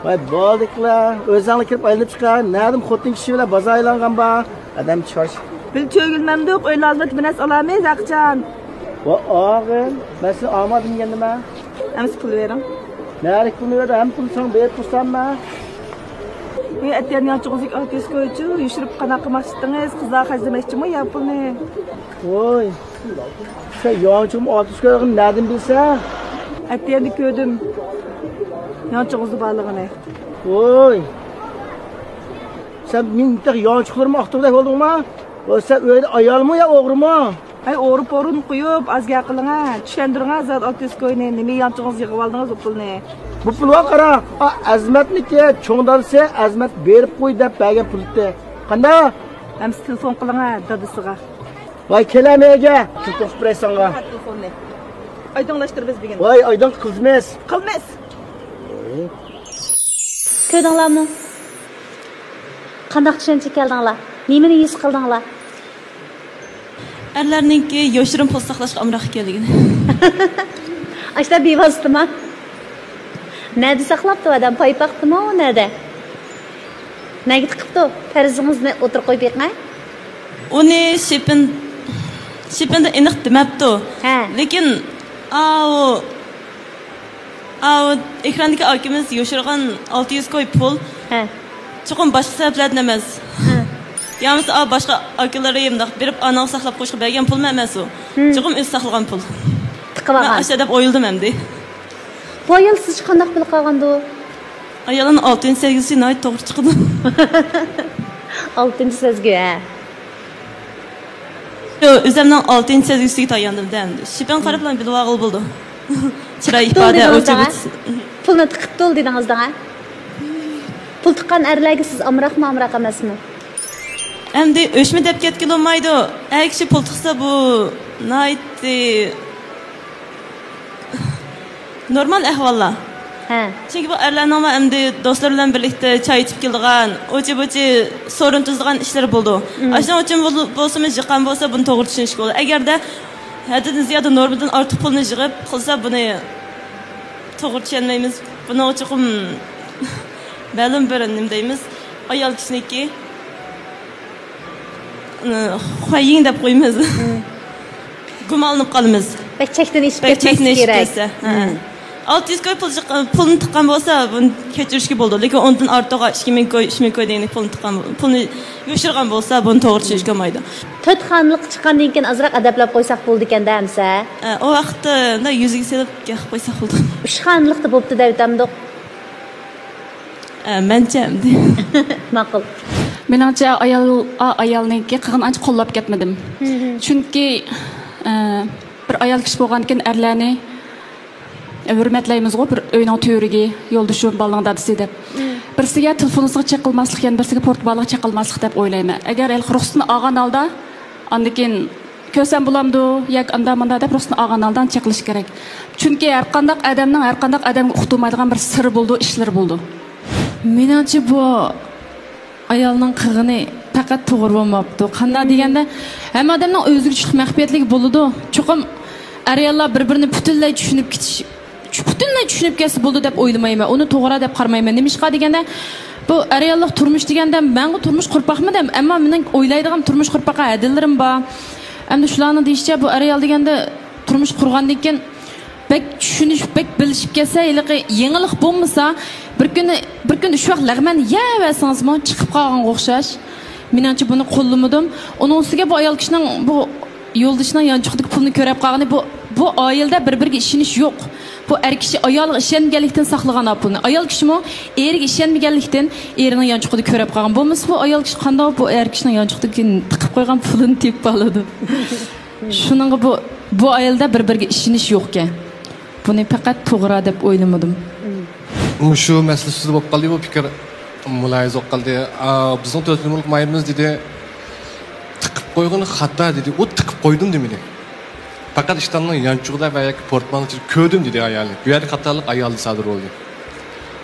ۋاي، بولدى ئۇكىلار، ئۆزۈڭلار كىرىپ ئايلىنىپ چىقىڭ. نەدىم خوتۇن كىشى بىلەن بازار ئايلانغان بار. ئادەم چاش. بىل چۆگۈلمەمدۇق، ئۆي لازىمات بىر نەرسە ئالامىز، ئاقىجان. ۋا ئاغىن، مەن سىزنى ئالمادىم دېگەندىمە. ئەمسە پۇل بېرىڭ. نەرىك پۇلنى بېرىدۇ، ھەم پۇل ساڭا بېرىپ تۇرساممە. ئەتىگەن يانچۇقىڭىزدىكى ئالتە يۈز كويچۇ يوشۇرۇپ قانداق قىلماقچىدىڭىز؟ قىزلارغا خەجلىمەكچىمۇ يا پۇلنى؟ ۋوي، سەن يانچۇقۇم ئالتە يۈز كويغىنى نەدىن بىلسەن؟ ئەتىگەندە كۆردۈم يانچۇقىڭىزدا بارلىقىنى. ۋوي، سەن مېنىڭ تېخى يانچۇقلىرىمنى ئاختۇرغۇدەك بولدۇڭما؟ ۋوي، سەن ئۆيدە ئايالمۇ يا ئوغرىمۇ؟ ھەي، ئورۇپ ئورۇن قويۇپ، ئاز گەپ قىلىڭە. چۈشەندۈرۈڭە زادى ئالتە يۈز كوينى. نېمە يانچۇقىڭىزغا يىغىۋالدىڭىز بۇ پۇلنى؟ بۇ پۇلغا قارا. ئا، ئەزمەتنىڭكى چوڭ دادىسى ئەزمەت بېرىپ قوي دەپ بەرگەن پۇل ئىدى. قانداق؟ ئەمسە تېلېفون قىلىڭە دادىسىغا. ۋاي، كېلەمەيگە. تېلېفون قىلىپ بېرەي ساڭا. تېلېفوننى. ئايدىڭلاشتۇرىمىز بۈگۈن. ۋاي، ئايدىڭ قىلىمىز. قىلىمىز. كۆردۈڭلارمۇ؟ قانداق چۈشەنچىگە كەلدىڭلار؟ نېمىنى ھېس قىلدىڭلار؟ ئەرلەرنىڭكى يوشۇرۇن پۇل ساقلاشقا ئامراق ئىكەنلىكىنى. ئاشتا بىۋاسىتىما؟ نەدە ساقلاپتۇ ئادەم؟ پايپاقتىمۇ نەدە؟ نەگە تىقىپتۇ؟ پەرىزىڭىزنى ئوتتۇرىغا قويۇپ بېقىڭە. ئۇنى شېپىن، شېپىندا ئېنىق دېمەپتۇ. ھە. لېكىن، ئاۋۇ، ئاۋۇ ئېكراندىكى ئاكىمىز يوشۇرغان ئالتە يۈز كوي پۇل. ھە. چوقۇم باشقا سەۋەبلەردىن ئەمەس. ھە. يا بولمىسا، ئاۋۇ باشقا ئاكىلىرى مۇنداق بېرىپ ئانىغا ساقلاپ قويۇشقا بەرگەن پۇلمۇ ئەمەس ئۇ. ھىم. چوقۇم ئۆزى ساقلىغان پۇل. تىقىۋالغان. مەن ئاشۇ دەپ ئويلىدىم ئەمدى. بۇ ئايال سىزچە قانداق بىلىپ قالغاندۇ؟ ئايالنىڭ ئالتىنچى سەزگۈسى ناھايىتى توغرا چىقىدۇ. ئالتىنچى سەزگۈ، ھە. يو، ئۆزۈمنىڭ ئالتىنچى سەزگۈسىگە تاياندىم دە ئەمدى. شېپىڭ قاراپلا بىلىۋالغىلى بولىدۇ. چىراي ئىپادە، ئۇچى بۇچى. پۇلنى تىقىپتۇ دېدىڭىز دەڭە. پۇل تىققان ئەرلەرگە سىز ئامراقمۇ، ئامراق ئەمەسمۇ؟ ئەمدى ئۆچمە دەپ كەتكىلى بولمايدۇ. ئەر كىشى پۇل تىقسا، بۇ ناھايىتى نورمال ئەھۋاللار. ھە. چۈنكى بۇ ئەرلەرنىڭمۇ ئەمدى دوستلىرى بىلەن بىرلىكتە چاي ئىچىپ كېلىدىغان، ئۇچى بۇچى سورۇن تۇزىدىغان ئىشلىرى بولىدۇ. مم. ئاشۇنىڭ ئۈچۈن بول-، بولسىمۇ يىغقان بولسا، بۇنى توغرا چۈشىنىشكە بولىدۇ. ئەگەردە ھەددىدىن زىيادە، نورمىدىن ئارتۇق پۇلنى يىغىپ قىلسا، بۇنى توغرا چۈشەنمەيمىز. بۇنىڭغا چوقۇم مەلۇم بىر، نېمە دەيمىز، ئايال كىشىنىڭكى خويىڭ دەپ قويىمىز. مم. گۇمانلىنىپ قالىمىز. بەك چەكتىن ئېشىپ بەك كەتمەسلىكى چەكتىن ئېشىپ كېرەك. كەتسە. ھە. مم. ئالتە يۈز كوي پۇل چىق-، پۇلنى تىققان بولسا، بۇنى كەچۈرۈشكە بولىدۇ. لېكىن ئۇندىن ئارتۇق، ئىككى مىڭ كوي، ئۈچ مىڭ كوي دېگەندەك پۇلنى تىققان، پۇلنى يوشۇرغان بولسا، بۇنى توغرا چۈشىنىشكە بولمايدۇ. تۆت خانىملىققا چىققاندىن كېيىن ئازراق ئەدەپلەپ قويساق بولىدىكەن-دە ئەمسە. ھە، ئۇ ۋاقىتتا مۇنداق يۈزىگە سېلىپ گەپ قىلىپ قويساق بولىدۇ. ئۈچ خانىملىقتا بوپتۇ دەۋېتەمدۇق. ئە، مەنچە ئەمدى. ماقۇل. مېنىڭچە ئايال، ئا-، ئايالنىڭكى قىلغىنىنى ئانچە قوللاپ كەتمىدىم. مم. چۈنكى، ئە، بىر ئايال كىشى بولغاندىكىن ئەرلەرنى ھۆرمەتلەيمىزغۇ، بىر ئۆينىڭ تۈۋرۈكى، يولدىشى، بالىنىڭ دادىسى دەپ. مم. بىرسىگە تېلېفونىسىغا چېقىلماسلىق، يەنە بىرسىگە پورتۇبالىغا چېقىلماسلىق دەپ ئويلايمەن. ئەگەر ھېلىقى رۇخسىتىنى ئالغان ھالدا، ئاندىن كېيىن كۆرسەم بولامدۇ ياكى ئاندا مۇندا دەپ رۇخسىتىنى ئالغان ھالدا چېقىلىش كېرەك. چۈنكى ھەرقانداق ئادەمنىڭ ھەرقانداق ئادەمگە ئۇقتۇرمايدىغان بىر سىرى بولىدۇ، ئىشلىرى بولىدۇ. مېنىڭچە بۇ ئايالنىڭ قىلغىنى پەقەت توغرا بولماپتۇ. قانداق دېگەندە، ھەممە ئادەمنىڭ ئۆزىگە چۈشلۈك مەخپىيەتلىكى بولىدۇ. چوقۇم ئەر-ئاياللار بىر-بىرىنى پۈتۈنلەي چۈشىنىپ كېتىش، پۈتۈنلەي چۈشىنىپ كەتسە بولىدۇ دەپ ئويلىمايمەن. ئۇنى توغرا دەپ قارىمايمەن. نېمىشقا دېگەندە، بۇ ئەر-ئاياللىق تۇرمۇش دېگەندە، مەنغۇ تۇرمۇش قۇرۇپ باقمىدىم، ئەمما مېنىڭ ئويلايدىغان تۇرمۇش قۇرۇپ باققان ھەدىلىرىم بار. ئەمدى شۇلارنىڭ دېيىشىچە، بۇ ئەر-ئايال دېگەندە تۇرمۇش قۇرغاندىن كېيىن بەك چۈشىنىشىپ، بەك بىلىشىپ كەتسە، ھېلىقى يېڭىلىق بولمىسا، بىر كۈنى، بىر كۈنى شۇ ۋاقىت لەغمەن يەۋەرسىڭىزمۇ، چىقىپ قالغانغا ئوخشاش. مېنىڭچە بۇنى قوللىمىدىم. ئۇنىڭ ئۈستىگە بۇ ئايال كىشىنىڭ بۇ يولدىشىنىڭ يانچۇقىدىكى پۇلنى كۆرۈپ قالغىنى، بۇ، بۇ ئائىلىدە بىر-بىرىگە ئىشىنىش يوق. بۇ ئەر كىشى ئايالىغا ئىشەنمىگەنلىكتىن ساقلىغان ئا پۇلنى. ئايال كىشىمۇ ئېرىگە ئىشەنمىگەنلىكتىن ئېرىنىڭ يانچۇقىدا كۆرۈپ قالغان. بولمىسا بۇ ئايال كىشى قانداق بۇ ئەر كىشىنىڭ يانچۇقىدىكى تىقىپ قويغان پۇلىنى تېپىپ ئالىدۇ؟ شۇنىڭغا بۇ، بۇ ئائىلىدە بىر-بىرىگە ئىشىنىش يوقكەن. بۇنى پەقەت توغرا دەپ ئويلىمىدىم. مۇشۇ مەسىلە ئۈستىدە بولۇپ قالدى، بۇ پىكىر مۇلاھىزە بولۇپ قالدى. ئا، بىزنىڭ تۆت نومۇرلۇق ماھىرىمىز دېدى، تىقىپ قويغىنى خاتا دېدى. ئۇ تىقىپ قويدۇم دېمىدى. پەقەت ئىشتاننىڭ يانچۇقىدا ۋە ياكى پورتماننىڭ ئىچىدە كۆردۈم دېدى ئايالى. بۇ يەردە خاتالىق ئايالدا سادىر بولدى.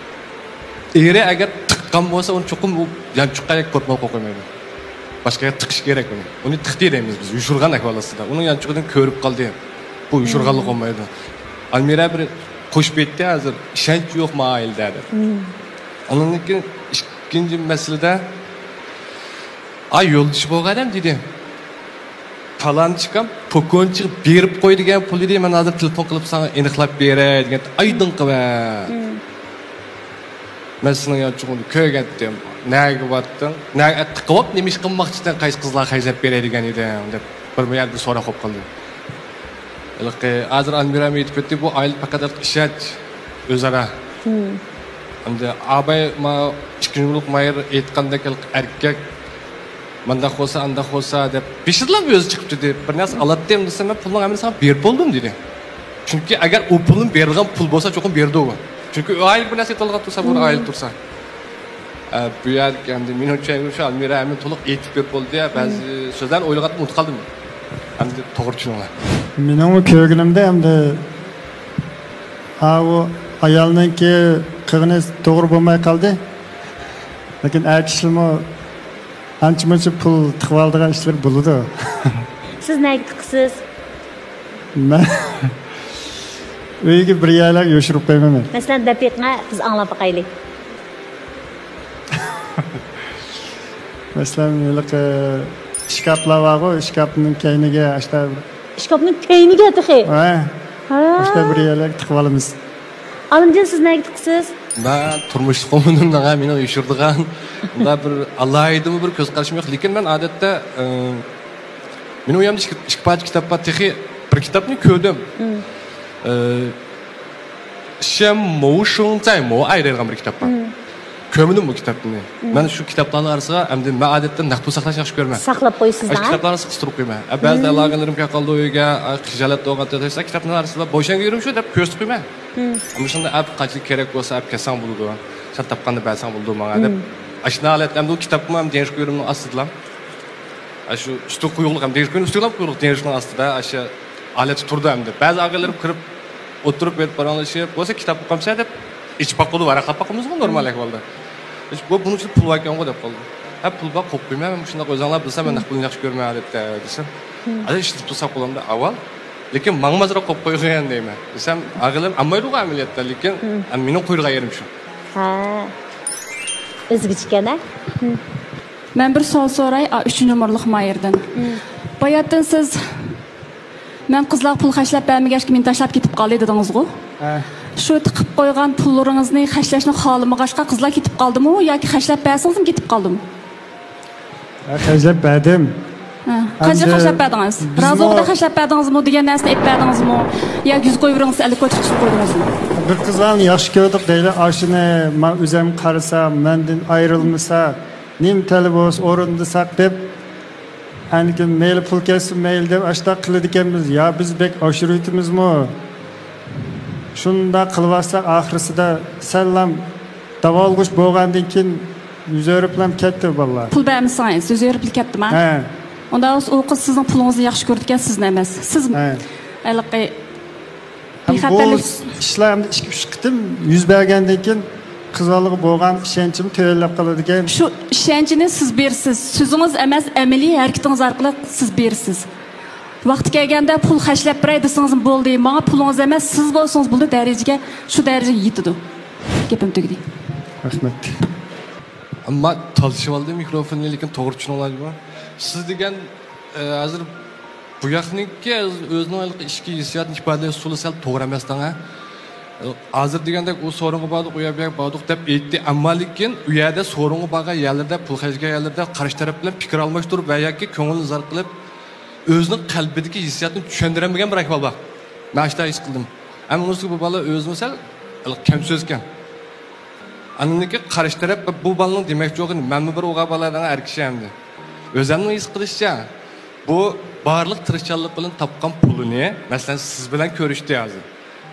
ئېرى ئەگەر تىققان بولسا، ئۇنى چوقۇم ئۇ يانچۇققا ياكى پورتمانغا قويمايدۇ. باشقا يەرگە تىقىش كېرەك ئۇنى. ئۇنى تىقتى دەيمىز بىز، يوشۇرغان ئەھۋال ئاستىدا. ئۇنىڭ يانچۇقىدىن كۆرۈپ قالدى. بۇ يوشۇرغانلىق بولمايدۇ. ئالمىرە بىر قوشۇپ ئېيتتى ھازىر، ئىشەنچ يوق ما ئائىلىدە دەپ. ئاندىن كېيىن ئىككىنچى مەسىلىدە، ئاي يولدىشى بولغان ئادەم دېدى. پالانچىكام پوكونچىغا بېرىپ قوي دېگەن پۇل ئىدى، مەن ھازىر تېلېفون قىلىپ ساڭا ئېنىقلاپ بېرەي دېگەن ئايدىڭ قىلىۋەر. مەن سېنىڭ يانچۇقۇڭنى كۆرگەنتىم. نەگە بارتىڭ؟ نەگە تىقىۋاپ نېمە ئىش قىلماقچىتىڭ؟ قايسى قىزلارغا خەجلەپ بېرەي دېگەن ئىدىڭ دەپ بىر يەردە سوراق بولۇپ قالدى. ھېلىقى ھازىر ئالمىرا ئېيتىپ ئۆتتى، بۇ ئائىلە پەقەت ئىشەنچ، ئۆزئارا. ئەمدى ئاباي ما ئىككى نومۇرلۇق ماير ئېيتقاندەك ھېلىقى ئەركەك مانداق بولسا، ئانداق بولسا دەپ بېشىدىلا ئۆزى چىقىپ دېدى. بىر نەرسە ئالاتتىم دېسەم، مەن پۇلنىڭ ھەممىسىنى ساڭا بېرىپ بولدۇم دېدى. چۈنكى ئەگەر ئۇ پۇلنى بېرىدىغان پۇل بولسا، چوقۇم بېرىدۇ ئۇ. چۈنكى ئائىلە بىر نەرسە ئېتىۋالغان تۇرسا، بۇ ئائىلە تۇرسا. ئە، بۇ يەردىكى ئەمدى مېنىڭچە شۇ ئالمىرا ھەممە تولۇق ئېيتىپ بېرىپ بولدى. بەزى سۆزلەرنى ئويلىغانتىم، ئۇنتۇپ قالدىم. ئەمدى توغرا چۈشىنىڭلار. مېنىڭمۇ كۆرگىنىمدە ئەمدى، ھا، ئۇ ئايالنىڭكى قىلغىنى توغرا بولماي قالدى. لېكىن ئەر كىشىلەرمۇ ئانچە-مۇنچە پۇل تىقىۋالىدىغان ئىشلىرى بولىدۇ. سىز نەگە تىقىسىز؟ مەن ئۆيگە بىر يەرلەرگە يوشۇرۇپ قويىمەن. مەسىلەن، دەپ بېقىڭە، بىز ئاڭلاپ باقايلى. مەسىلەن، ھېلىقى ئىشكاپلار بارغۇ، ئىشكاپنىڭ كەينىگە ئاشتا. ئىشكاپنىڭ كەينىگە تېخى؟ ھە. ھە. ئاشتا بىر يەرلەرگە تىقىپ ئالىمىز. ئالىمجان، سىز نەگە تىقىسىز؟ مەن تۇرمۇشلۇق بولمىدىم، ماڭا مېنىڭ يوشۇرىدىغان، مۇنداق بىر ئالاھىدىمۇ بىر كۆز قارىشىم يوق. لېكىن مەن ئادەتتە، ئى، مېنىڭ ئۇيامدا ئىككى، ئىككى پارچە كىتاب بار. تېخى بىر كىتابنى كۆردۈم. ئى، شيەن مو شېڭ زاي مو ئاي دەيدىغان بىر كىتاب بار. كۆرمىدىم بۇ كىتابنى. مەن شۇ كىتابلارنىڭ ئارىسىغا ئەمدى مەن ئادەتتە نەق پۇل ساقلاشنى ياخشى كۆرىمەن. ساقلاپ قويىسىز. ئاشۇ كىتابلارنى قىستۇرۇپ قويىمەن. ئە، بەزىدە ئالاقىلىرىم كەپ قالىدۇ ئۆيگە، ئە، خىجالەت بولغان تەشۋىشلەر كىتابنىڭ ئارىسىدا بوشاڭ يۈرۈم شۇ دەپ كۆرسىتىپ قويىمەن. مۇشۇنداق ئەپ قانچىلىك كېرەك بولسا ئەپ كەلسەڭ بولىدۇ. سەن تاپقاندا بەرسەڭ بولىدۇ ماڭا دەپ. ئاشۇنداق ھالەتتە ئەمدى ئۇ كىتابمۇ ھەم دېڭىز كۆرۈمنىڭ ئاستىدىلا. ئاشۇ ئۈستى قويۇقلۇق ھەم دېڭىز كۆرۈم ئۈستىلا قويۇقلۇق دېڭىزنىڭ ئاستىدا ئاشۇ ھالەتتە تۇرىدۇ ئەمدى. بەزى ئاغىنىلىرىم كىرىپ ئولتۇرۇپ بېرىپ پاراڭلىشىپ، بولسا كىتاب ئوقۇمسەن دەپ ئېچىپ باقىدۇ، ۋاراقلاپ باقىمىزغۇ نورمال ئەھۋالدا. بۇ، بۇنىڭ ئىچىدە پۇل بار ئىكەنغۇ دەپ قالدى. ھە، پۇل بار، قويۇپ قويىمەن، مەن مۇشۇنداق ئۆزۈڭلار بىلسەڭ، مەن نەق پۇلنى ياخشى كۆرىمەن ئادەتتە دېسەم. ھە، ئىشلىتىپ تۇرساق بولامدۇ ئاۋۋال. لېكىن ماڭا ئازراق قويۇپ قويغىن دەيمەن. دېسەم، ئاغىلىم ئالمايدۇغۇ ئەمەلىيەتتە، لېكىن مېنىڭ قويىدىغان يېرىم شۇ. ھە. ئۆزگىچىكەن ھە؟ مەن بىر سوئال سوراي، ئا، ئۈچىنچى نومۇرلۇق مايىردىن. باياتىن سىز، مەن قىزلارغا پۇل خەجلەپ بەرمىگەچكە مېنى تاشلاپ كېتىپ قالدى دېدىڭىزغۇ؟ ھە. شۇ تىقىپ قويغان پۇللىرىڭىزنى خەجلەشنى خالىمىغاچقا قىزلار كېتىپ قالدىمۇ ياكى خەجلەپ بەرسىڭىزمۇ كېتىپ قالدىمۇ؟ ھە، خەجلەپ بەردىم. ھە. قانچە ئەمدى خەجلەپ بەردىڭىز؟ بىزمۇ رازىلىقتا خەجلەپ بەردىڭىزمۇ دېگەن نەرسىنى ئېلىپ بەردىڭىزمۇ؟ ياكى يۈز قويۇۋېرىڭ، سىز ئەللىك كوي تۇتۇپ قويدىڭىزمۇ؟ بىر قىزلارنى ياخشى كۆردۇق دەيلى، ئاشۇنى ما ئۆزەم قارىسا، مەندىن ئايرىلمىسا، نېمە تەلىپى بولسا ئورۇندىساق دەپ، ئاندىن كېيىن مەيلى پۇل كەتسۇن مەيلى دەپ ئاشۇنداق قىلىدىكەنمىز. يا بىز بەك ئاشۇرۇۋېتىمىزمۇ؟ شۇنداق قىلىۋاتساق ئاخىرسىدا سەللام داۋالغۇش بولغاندىن كېيىن يۈز ئۆرۈپلام كەتتى بالىلار. پۇل بەرمىسىڭىز، يۈز ئۆرۈپلا كەتتىما؟ ھە. ئۇنداق بولسا ئۇ قىز سىزنىڭ پۇلىڭىزنى ياخشى كۆرىدىكەن، سىزنى ئەمەس. سىز ھە. ھېلىقى ھەم بۇ بىخەتەرلىك ئىشلار ئەمدى ئىككى، ئۈچ قېتىم يۈز بەرگەندىن كېيىن قىز بالىغا بولغان ئىشەنچىمۇ تۆۋەنلەپ قالىدىكەن. شۇ ئىشەنچنى سىز بېرىسىز. سۆزىڭىز ئەمەس، ئەمەلىي ھەرىكىتىڭىز ئارقىلىق سىز بېرىسىز. ۋاقتى كەلگەندە پۇل خەجلەپ بېرەي دېسىڭىزمۇ بولدى. ماڭا پۇلىڭىز ئەمەس، سىز بولسىڭىز بولدى دەرىجىگە، شۇ دەرىجىگە يېتىدۇ. گېپىم تۈگىدى. رەھمەت. ئەمما تالىشىۋالدى مىكروفوننى، لېكىن توغرا چۈشىنىڭلار. سىز دېگەن، ئە، ھازىر بۇ ياقنىڭكى ئۆزىنىڭ ھېلىقى ئىچكى ھېسسىياتىنى ئىپادىلەش ئۇسۇلى سەل توغرا ئەمەس دەڭ، ھە. ھازىر دېگەندەك ئۇ سورۇنغا باردۇق، ئۇ يەر بۇ يەرگە باردۇق دەپ ئېيتتى. ئەمما لېكىن ئۇ يەردە سورۇنغا بارغان يەرلىرىدە، پۇل خەجلىگەن يەرلىرىدە قارشى تەرەپ بىلەن پىكىر ئالماشتۇرۇپ ۋە ياكى كۆڭلىنى ئىزھار قىلىپ، ئۆزىنىڭ قەلبىدىكى ھېسسىياتنى چۈشەندۈرەلمىگەن بىر ئەھۋال بار. مەن شۇنداق ھېس قىلدىم. ئەمما ئۇنىسى بۇ بالا ئۆزىمۇ سەل كەم سۆزكەن. ئاندىن كېيىن قارشى تەرەپ بۇ بالىنىڭ دېمەكچى بولغىنى، مەنمۇ بىر ئوغۇل بالا دەڭ، ئەر كىشى ئەمدى. ئۆزەمنىڭ ھېس قىلىشىچە، بۇ بارلىق تىرىشچانلىق بىلەن تاپقان پۇلىنى، مەسىلەن، سىز بىلەن كۆرۈشتى ھازىر.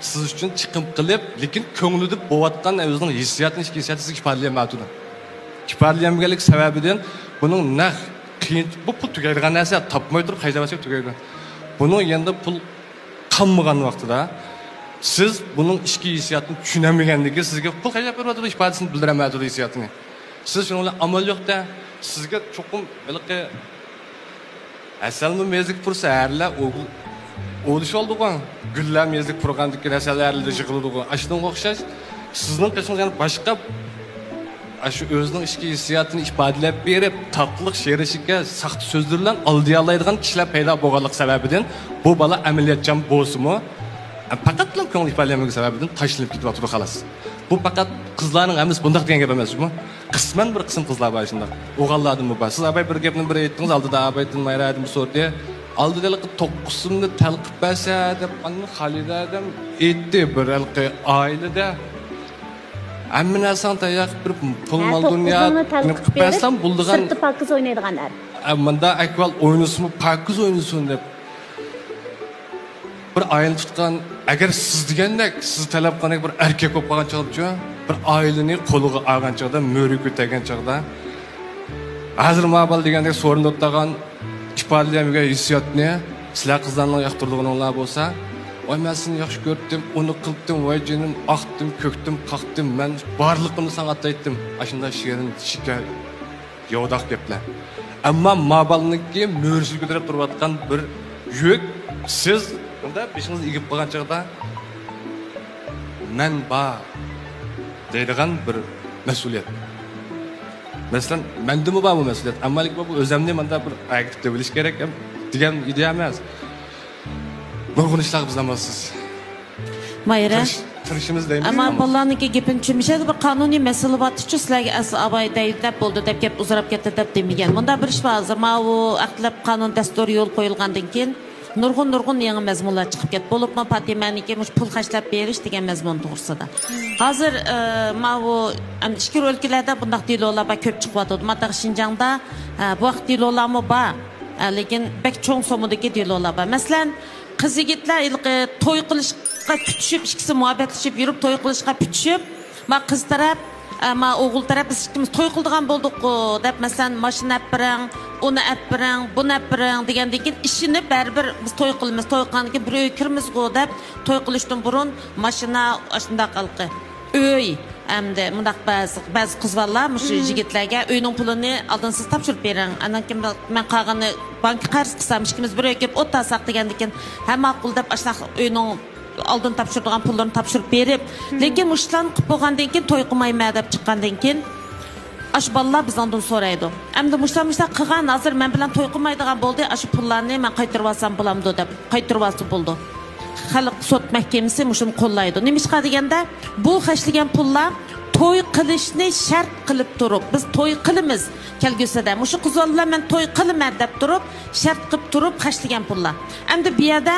سىز ئۈچۈن چىقىم قىلىپ، لېكىن كۆڭلىدە بولۇۋاتقان ئۆزىنىڭ ھېسسىياتىنى، ئىچكى ھېسسىياتىنى سىزگە ئىپادىلىيەلمەيۋاتىدۇ. ئىپادىلىيەلمىگەنلىك سەۋەبىدىن بۇنىڭ نەق قىيىن، بۇ پۇل تۈگەيدىغان نەرسە، تاپماي تۇرۇپ خەجلەۋەتسەك تۈگەيدۇ. بۇنىڭ يېنىدا پۇل قالمىغان ۋاقتىدا سىز بۇنىڭ ئىچكى ھېسسىياتىنى چۈشىنەلمىگەندىكىن سىزگە پۇل خەجلەپ بېرىۋاتىدۇ، ئىپادىسىنى بىلدۈرەلمەيۋاتىدۇ ھېسسىياتىنى. سىز شۇنىڭ بىلەن ئامال يوق-دە، سىزگە چوقۇم ھېلىقى ھەسەلمۇ مېزىگە پۇرسا ھەرلەر ئوۋلىشىۋالىدىغۇ. گۈللەر مېزىگە پۇرىغاندىكىن ھەسەل ھەرلىدە يىغىلىدىغۇ. ئاشۇنىڭغا ئوخشاش سىزنىڭ قېشىڭىزدا يەنە باشقا ئاشۇ ئۆزىنىڭ ئىچكى ھېسسىياتىنى ئىپادىلەپ بېرىپ، تاتلىق شېرىن شېكەر، ساختا سۆزلەر بىلەن ئالدىيالايدىغان كىشىلەر پەيدا بولغانلىقى سەۋەبىدىن بۇ بالا ئەمەلىيەتچان بولسىمۇ، پەقەتلا كۆڭۈل ئىپادىلىيەلمىگەن سەۋەبىدىن تاشلىنىپ كېتىۋاتىدۇ، خالاس. بۇ پەقەت قىزلارنىڭ ھەممىسى بۇنداق دېگەن گەپ ئەمەس، جۇمۇ. قىسمەن بىر قىسىم قىزلار بار شۇنداق. ئوغۇللاردىمۇ بار. سىز ئاباي بىر گەپنى بىر ئېيتتىڭىز، ئالدىدا ئابايدىن، مايرادىن بىر سورىدى. ئالدىدا ھېلىقى توققۇز سومنى تەلقىپ بەرسە دەپ، ئاندىن خالىدە ئادەم ئېيتتى، بىر ھېلىقى ئائىلىدە ھەممە نەرسەڭ تەييار قىلىپ بېرىپ، پۇل، ھە، مال دۇنيا توققۇزۇڭنى تەلقىپ قىلىپ بەرسەم بولىدىغان. سىرتتا پاكىز ئوينايدىغان ئەر. ئە، مۇندا ئەھۋال ئوينىسىمۇ پاكىز ئوينىسۇن دەپ. بىر ئائىلىنى تۇتقان، ئەگەر سىز دېگەندەك، سىز تەلەپ قىلغاندەك بىر ئەركەك بولۇپ قالغان چاغدىچۇ، بىر ئائىلىنى قولىغا ئالغان چاغدا، مۈرە كۆتەرگەن چاغدا، ھازىر ما بالا دېگەندەك سورۇندا ئولتۇرغان ئىپادىلىيەلمىگەن ھېسسىياتنى سىلەر قىزلارنىڭ ياقتۇرىدىغىنىڭلار بولسا، ۋاي مەن سېنى ياخشى كۆرتتۈم، ئۇنى قىلتتىم، ۋاي جېنىم، ئاقتىم، كۆكتۈم، قاقتىم، مەن بارلىقىمنى ساڭا ئاتايتتىم. ئاشۇنداق شېرىن، شېكەر، ياۋىداق گەپلەر. ئەمما ما بالىنىڭكى مۈرىسىنى كۆتۈرۈپ تۇرۇۋاتقان بىر يۈك، سىز ئۇندا بېشىڭىزنى ئېگىپ قالغان چاغدا، مەن بار دەيدىغان بىر مەسئۇلىيەت. مەسىلەن، مەندىمۇ بار بۇ مەسئۇلىيەت. ئەمما لېكىن بۇ ئۆزەمنى ماندا بىر ئەگىتىپ دەۋېلىش كېرەك دېگەن ئىدىيە ئەمەس. نۇرغۇن ئىشلارغا بىز ئامالسىز. مايرا. تىرىش-، تىرىشىمىز دەيمىز، ئەمما ئامالسىز. بالىلارنىڭكى گېپىنى چۈشىنىشەدە بىر قانۇنىي مەسىلە بارتىچۇ، سىلەرگە ئەسلى ئاباي دەيدۇ دەپ بولدى دەپ گەپ ئۇزىراپ كەتتى دەپ دېمىگەن. مۇنداق بىر ئىش بار، ھازىر ماۋۇ ئەخلەپ قانۇن دەستۇر يول قويۇلغاندىن كېيىن نۇرغۇن، نۇرغۇن يېڭى مەزمۇنلار چىقىپ كەتتى. بولۇپمۇ پاتىمەنىڭكى مۇشۇ پۇل خەجلەپ بېرىش دېگەن مەزمۇن توغرىسىدا. ھازىر، ئە، ماۋۇ ئەمدى ئىچكىرى ئۆلكىلەردە بۇنداق دېلولار بار، كۆپ چىقىۋاتىدۇ. مانا شىنجاڭدا، ئە، بۇ ھەقتە دېلولارمۇ بار. ئە، لېكىن بەك چوڭ سوممىدىكى دېلولار بار. مەسىلەن، قىز يىگىتلەر ھېلىقى توي قىلىشقا پۈتۈشۈپ، ئىككىسى مۇھەببەتلىشىپ يۈرۈپ، توي قىلىشقا پۈتۈشۈپ، ما قىز تەرەپ، ئە، ما ئوغۇل تەرەپ، بىز ئىككىمىز توي قىلىدىغان بولدۇققۇ دەپ، مەسىلەن، ماشىنا ئەپ بېرىڭ، ئۇنى ئەپ بېرىڭ، بۇنى ئەپ بېرىڭ دېگەندىن كېيىن، ئىشىنىپ، بەرىبىر بىز توي قىلىمىز، توي قىلغاندىن كېيىن بىر ئۆيگە كىرىمىزغۇ دەپ، توي قىلىشتىن بۇرۇن ماشىنا، ئاشۇنداق ھېلىقى ئۆي، ئەمدى مۇنداق بەزى، بەزى قىز بالىلار مۇشۇ يىگىتلەرگە ئۆينىڭ پۇلىنى ئالدىن سىز تاپشۇرۇپ بېرىڭ، ئاندىن كېيىن مەن قالغىنىنى بانكا قەرز قىلسام، ئىككىمىز بىر ئۆيگە كېلىپ ئولتۇرساق دېگەندىن كېيىن، ھە، ماقۇل دەپ، ئاشۇنداق ئۆينىڭ ئالدىن تاپشۇرىدىغان پۇللىرىنى تاپشۇرۇپ بېرىپ، لېكىن مۇشۇلارنى قىلىپ بولغاندىن كېيىن توي قىلمايمەن دەپ چىققاندىن كېيىن، ئاشۇ بالىلار بىزنىڭدىن سورايدۇ. ئەمدى مۇشۇلار مۇشۇنداق قىلغان، ھازىر مەن بىلەن توي قىلمايدىغان بولدى، ئاشۇ پۇللارنى مەن قايتۇرۇۋالسام بولامدۇ دەپ، قايتۇرۇۋالسا بولىدۇ. خەلق سوت مەھكىمىسى مۇشۇنى قوللايدۇ. نېمىشقا دېگەندە، بۇ خەجلىگەن پۇللار توي قىلىشنى شەرت قىلىپ تۇرۇپ، بىز توي قىلىمىز كەلگۈسىدە، مۇشۇ قىز بالىلار مەن توي قىلىمەن دەپ تۇرۇپ، شەرت قىلىپ تۇرۇپ خەجلىگەن پۇللار. ئەمدى بۇ يەردە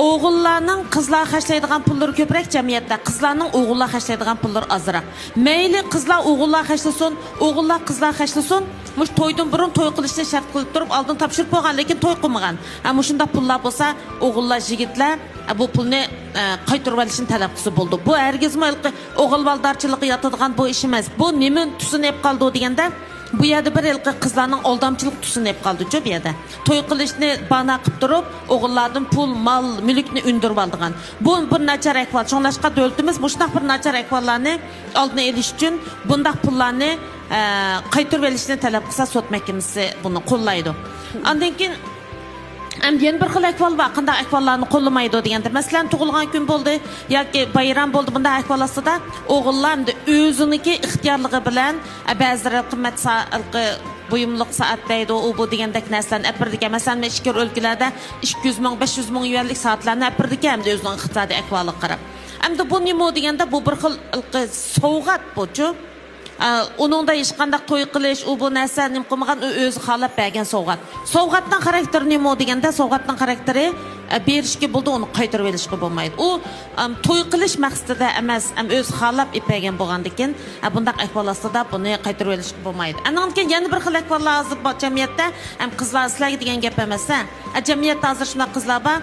ئوغۇللارنىڭ قىزلار خەجلەيدىغان پۇللىرى كۆپرەك جەمئىيەتتە، قىزلارنىڭ ئوغۇللار خەجلەيدىغان پۇللىرى ئازراق. مەيلى قىزلار ئوغۇللار خەجلىسۇن، ئوغۇللار قىزلار خەجلىسۇن، مۇشۇ تويدىن بۇرۇن توي قىلىشنى شەرت قىلىپ تۇرۇپ، ئالدىن تاپشۇرۇپ بولغان، لېكىن توي قىلمىغان. ھە، مۇشۇنداق پۇللار بولسا، ئوغۇللار، يىگىتلەر، ھە، بۇ پۇلنى، ئە، قايتۇرۇۋېلىشنى تەلەپ قىلسا بولىدۇ. بۇ ھەرگىزمۇ ھېلىقى ئوغۇل بالىدارچىلىققا ياتىدىغان بۇ ئىش ئەمەس. بۇ نېمە تۈسىنى ئېلىپ قالىدۇ دېگەندە، بۇ يەردە بىر ھېلىقى قىزلارنىڭ ئالدامچىلىق تۈسىنى ئېلىپ قالدىچۇ بۇ يەردە. توي قىلىشنى بانا قىلىپ تۇرۇپ، ئوغۇللاردىن پۇل، مال، مۈلۈكنى ئۈندۈرۈۋالىدىغان. بۇ بىر ناچار ئەھۋال. شۇڭلاشقا دۆلىتىمىز مۇشۇنداق بىر ناچار ئەھۋاللارنى ئالدىنى ئېلىش ئۈچۈن بۇنداق پۇللارنى، ئە، قايتۇرۇۋېلىشنى تەلەپ قىلسا، سوت مەھكىمىسى بۇنى قوللايدۇ. ئاندىن كېيىن ئەمدى يەنە بىر خىل ئەھۋال بار. قانداق ئەھۋاللارنى قوللىمايدۇ دېگەندە، مەسىلەن، تۇغۇلغان كۈن بولدى ياكى بايرام بولدى، بۇنداق ئەھۋال ئاستىدا ئوغۇللار ئەمدى ئۆزىنىڭكى ئىختىيارلىقى بىلەن، ئە، بەزىلىرى قىممەت سا-، ھېلىقى بۇيۇملۇق سائەت دەيدۇ، ئۇ بۇ دېگەندەك نەرسىلەرنى ئەپىرىدىكەن. مەسىلەن، ئىچكىرى ئۆلكىلەردە ئىككى يۈز مىڭ، بەش يۈز مىڭ يۈەنلىك سائەتلەرنى ئەپىرىدىكەن، ئەمدى ئۆزىنىڭ ئىقتىسادىي ئەھۋالىغا قاراپ. ئەمدى بۇ نېمە دېگەندە، بۇ بىر خىل ھېلىقى سوۋغات بۇچۇ. ئە، ئۇنىڭدا ھېچقانداق توي قىلىش، ئۇ بۇ نەرسە نېمە قىلمىغان، ئۇ ئۆزى خالاپ بەرگەن سوۋغات. سوۋغاتنىڭ خاراكتېرى نېمە دېگەندە، سوۋغاتنىڭ خاراكتېرى، ئە، بېرىشكە بولىدۇ، ئۇنى قايتۇرۇۋېلىشقا بولمايدۇ. ئۇ، ئەم، توي قىلىش مەقسىتىدە ئەمەس، ئەم، ئۆزى خالاپ ئېلىپ بەرگەن بولغاندىكىن، ئە، بۇنداق ئەھۋال ئاستىدا بۇنى قايتۇرۇۋېلىشقا بولمايدۇ. ئاندىن كېيىن يەنە بىر خىل ئەھۋاللار ھازىر بار جەمئىيەتتە، ئەم، قىزلار سىلەرگە دېگەن گەپ ئەمەس، ھە. ئە، جەمئىيەتتە ھازىر شۇنداق قىزلار بار.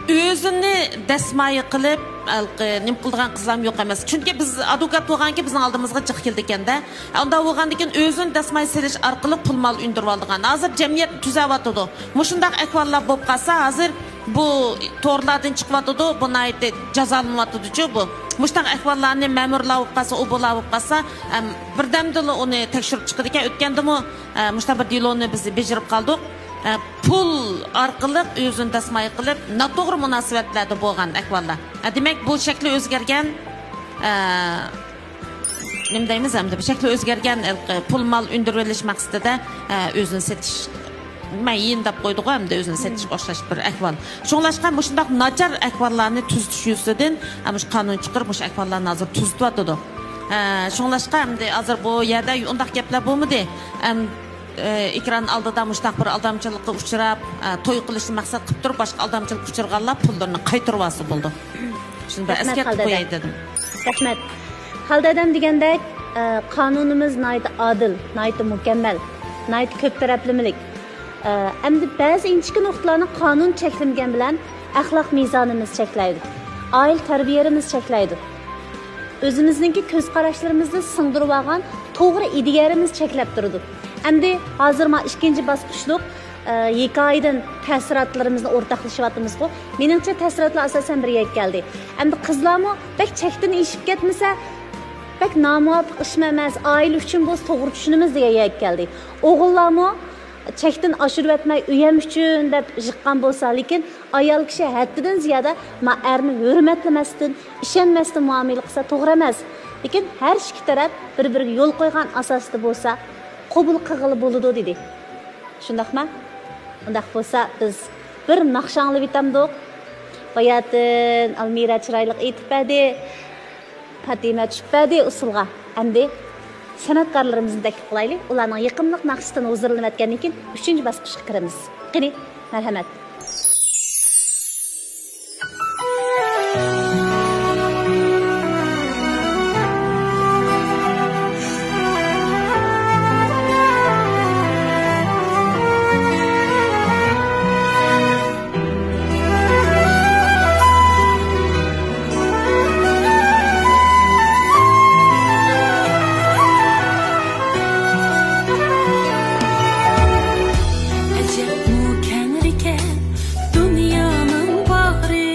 ئۆزىنى دەسمايە قىلىپ، ھېلىقى نېمە قىلىدىغان قىزلارمۇ يوق ئەمەس. چۈنكى بىز ئادۋوكات بولغانكى بىزنىڭ ئالدىمىزغا جىق كېلىدىكەندە. ئۇنداق بولغاندىكىن ئۆزىنى دەسمايە سېلىش ئارقىلىق پۇل مال ئۈندۈرۈۋالىدىغان. ھازىر جەمئىيەت تۈزەۋاتىدۇ. مۇشۇنداق ئەھۋاللار بولۇپ قالسا، ھازىر بۇ تورلاردىن چىقىۋاتىدۇ، بۇ ناھايىتى جازالىنىۋاتىدۇچۇ بۇ. مۇشۇنداق ئەھۋاللارنى مەمۇرلار بولۇپ قالسا، ئۇ بۇلار بولۇپ قالسا، ئەم، بىردەمدىلا ئۇنى تەكشۈرۈپ چىقىدىكەن. ئۆتكەندىمۇ، ئە، مۇشۇنداق بىر دېلونى بىز بېجىرىپ قالدۇق. ئە، پۇل ئارقىلىق ئۆزىنى دەسمايە قىلىپ، ناتوغرا مۇناسىۋەتلەردە بولغان ئەھۋاللار. ئە، دېمەك، بۇ شەكلى ئۆزگەرگەن، ئە، نېمە دەيمىز ئەمدى؟ بۇ شەكلى ئۆزگەرگەن، ئە، پۇل مال ئۈندۈرۈۋېلىش مەقسىتىدە، ئە، ئۆزىنى سېتىش، نېمە، يىن دەپ قويدىغۇ ئەمدى، ئۆزىنى سېتىشقا ئوخشاش بىر ئەھۋال. شۇڭلاشقا مۇشۇنداق ناچار ئەھۋاللارنى تۈزىتىش يۈزىسىدىن، ئە، مۇشۇ قانۇن چىقىرىپ، مۇشۇ ئەھۋاللارنى ھازىر تۈزىتىۋاتىدۇ. ئە، شۇڭلاشقا ئەمدى ھازىر بۇ يەردە ئۇنداق گەپلەر بولمىدى. ئەم، ئە، ئېكران ئالدىدا مۇشۇنداق بىر ئالدامچىلىققا ئۇچراپ، ئە، توي قىلىشنى مەقسەت قىلىپ تۇرۇپ، باشقا ئالدامچىلىققا ئۇچرىغانلار پۇللىرىنى قايتۇرۇۋالسا بولىدۇ. شۇنى بىر رەھمەت، ئەسكەرتىپ قالدى قوياي دېدىم. رەھمەت. خالدى ئادەم دېگەندەك، ئە، قانۇنىمىز ناھايىتى ئادىل، ناھايىتى مۇكەممەل، ناھايىتى كۆپ تەرەپلىمىلىك. ئە، ئەمدى بەزى ئىنچىكە نۇقتىلارنى قانۇن چەكلىمىگەن بىلەن ئەخلاق مىزانىمىز چەكلەيدۇ، ئائىلە تەربىيەمىز چەكلەيدۇ. ئۆزىمىزنىڭكى كۆز قاراشلىرىمىزنى سىڭدۈرۈۋالغان توغرا ئىدىيەلىرىمىز چەكلەپ تۇرىدۇ. ئەمدى ھازىر ما ئىككىنچى باسقۇچلۇق، ئە، ھېكايىدىن تەسىراتلىرىمىزنى ئورتاقلىشىۋاتىمىزغۇ. مېنىڭچە، تەسىراتلار ئاساسەن بىر يەرگە كەلدى. ئەمدى قىزلارمۇ بەك چەكتىن ئېشىپ كەتمىسە، بەك نامۇۋاپىق ئىشمۇ ئەمەس، ئائىلە ئۈچۈن بولسا توغرا چۈشىنىمىز دېگەن يەرگە كەلدى. ئوغۇللارمۇ چەكتىن ئاشۇرۇۋەتمەي، ئۆيەم ئۈچۈن دەپ يىغقان بولسا، لېكىن ئايال كىشى ھەددىدىن زىيادە ما ئەرنى ھۆرمەتلىمەستىن، ئىشەنمەستىن مۇئامىلە قىلسا توغرا ئەمەس. لېكىن ھەر ئىككى تەرەپ بىر-بىرىگە يول قويغان ئاساستا بولسا، قوبۇل قىلغىلى بولىدۇ، دېدى. شۇنداقما؟ ئۇنداق بولسا، بىز بىر ناخشا ئاڭلىۋېتەمدۇق؟ باياتىن ئالمىرا چىرايلىق ئېيتىپ بەردى. پاتىمە چۈشۈپ بەردى ئۇسسۇلغا. ئەمدى سەنئەتكارلىرىمىزنى تەكلىپ قىلايلى. ئۇلارنىڭ يېقىملىق ناخشىسىدىن ھۇزۇرلىنىۋەتكەندىن كېيىن، ئۈچىنچى باسقۇچقا كىرىمىز. قېنى، مەرھەمەت. ئەجەبمۇ كەڭرىكەن دۇنيانىڭ باغرى.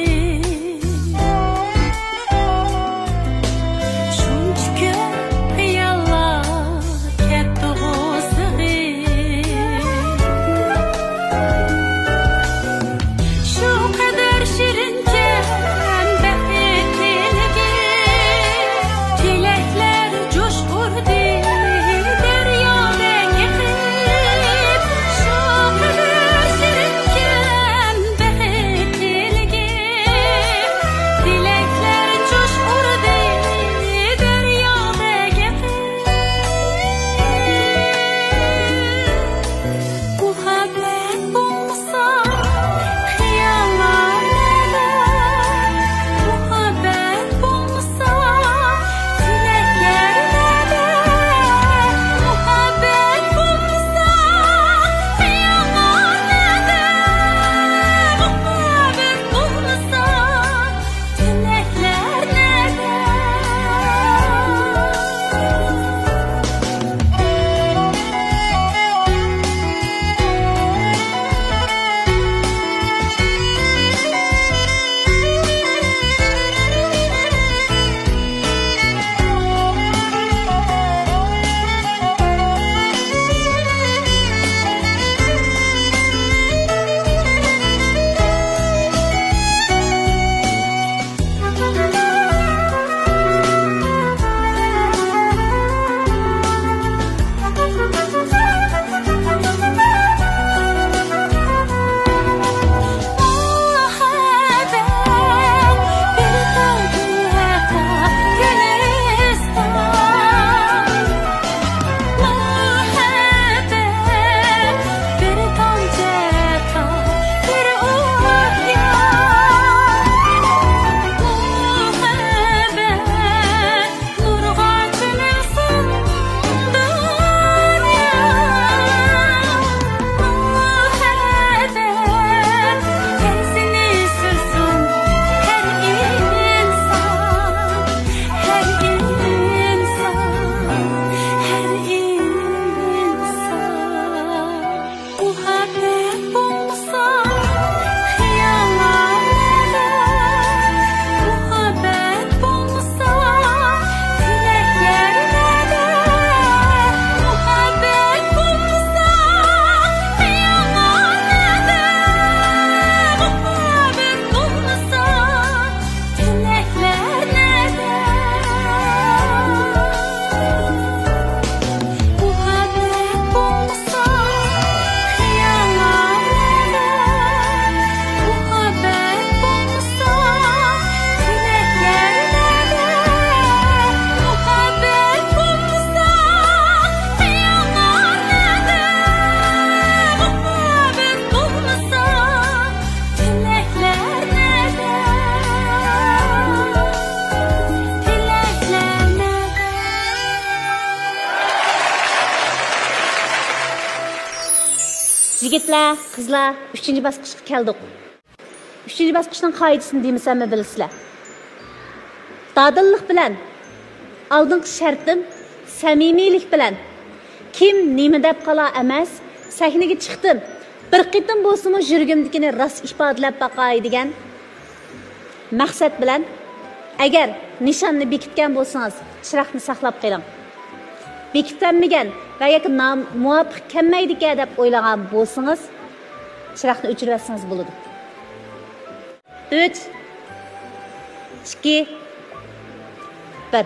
يىگىتلەر، قىزلار، ئۈچىنچى باسقۇچقا كەلدۇق. ئۈچىنچى باسقۇچنىڭ قائىدىسىنى دېمىسەممۇ بىلىسىلەر. دادىللىق بىلەن ئالدىنقى شەرتىم سەمىمىيلىك بىلەن، كىم نېمە دەپ قالا ئەمەس، سەھنىگە چىقتىم، بىر قېتىم بولسىمۇ يۈرىكىمدىكىنى راست ئىپادىلەپ باقاي دېگەن مەقسەت بىلەن، ئەگەر نىشاننى بېكىتكەن بولسىڭىز، چىراغنى ساقلاپ قېلىڭ. بېكىتەلمىگەن ۋە ياكى نام-، مۇۋاپىق كەلمەيدىكەن دەپ ئويلىغان بولسىڭىز، چىراغنى ئۆچۈرۈۋەتسىڭىز بولىدۇ. ئۈچ، ئىككى، بىر.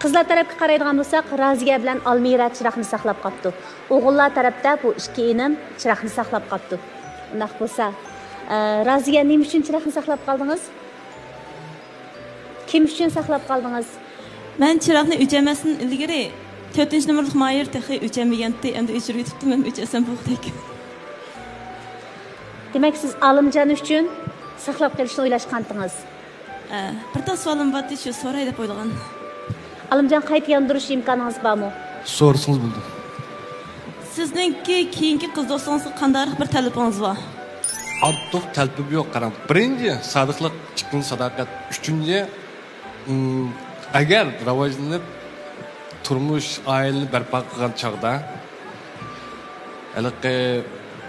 قىزلار تەرەپكە قارايدىغان بولساق، رازىيە بىلەن ئالمىرە چىراغنى ساقلاپ قاپتۇ. ئوغۇللار تەرەپتە بۇ ئىككى ئىنىم چىراغنى ساقلاپ قاپتۇ. ئۇنداق بولسا، ئە، رازىيە، نېمە ئۈچۈن چىراغنى ساقلاپ قالدىڭىز؟ كىم ئۈچۈن ساقلاپ قالدىڭىز؟ مەن چىراغنى ئۆچۈرمەستىن ئىلگىرى تۆتىنچى نومۇرلۇق ماھىر تېخى ئۆچۈرمىگەنتى، ئەمدى ئۆچۈرۈۋېتىپتۇ، مەن ئۆچۈرسەم بولغۇدەك. دېمەك، سىز ئالىمجان ئۈچۈن ساقلاپ قېلىشنى ئويلاشقانتىڭىز؟ ئە، بىر تال سوئالىم بارتى، شۇ سوراي دەپ ئويلىغان. ئالىمجان، قايتا ياندۇرۇش ئىمكانىڭىز بارمۇ؟ سورىسىڭىز بولىدۇ. سىزنىڭكى كېيىنكى قىز دوستىڭىزغا قانداقراق بىر تەلىپىڭىز بار؟ ئارتۇق تەلىپىم يوق، قاراڭ. بىرىنچى، سادىقلىق، ئىككىنچى، ساداقەت، ئۈچىنچى، ئىم، ئەگەر راۋاجلىنىپ، تۇرمۇش، ئائىلىنى بەرپا قىلغان چاغدا، ھېلىقى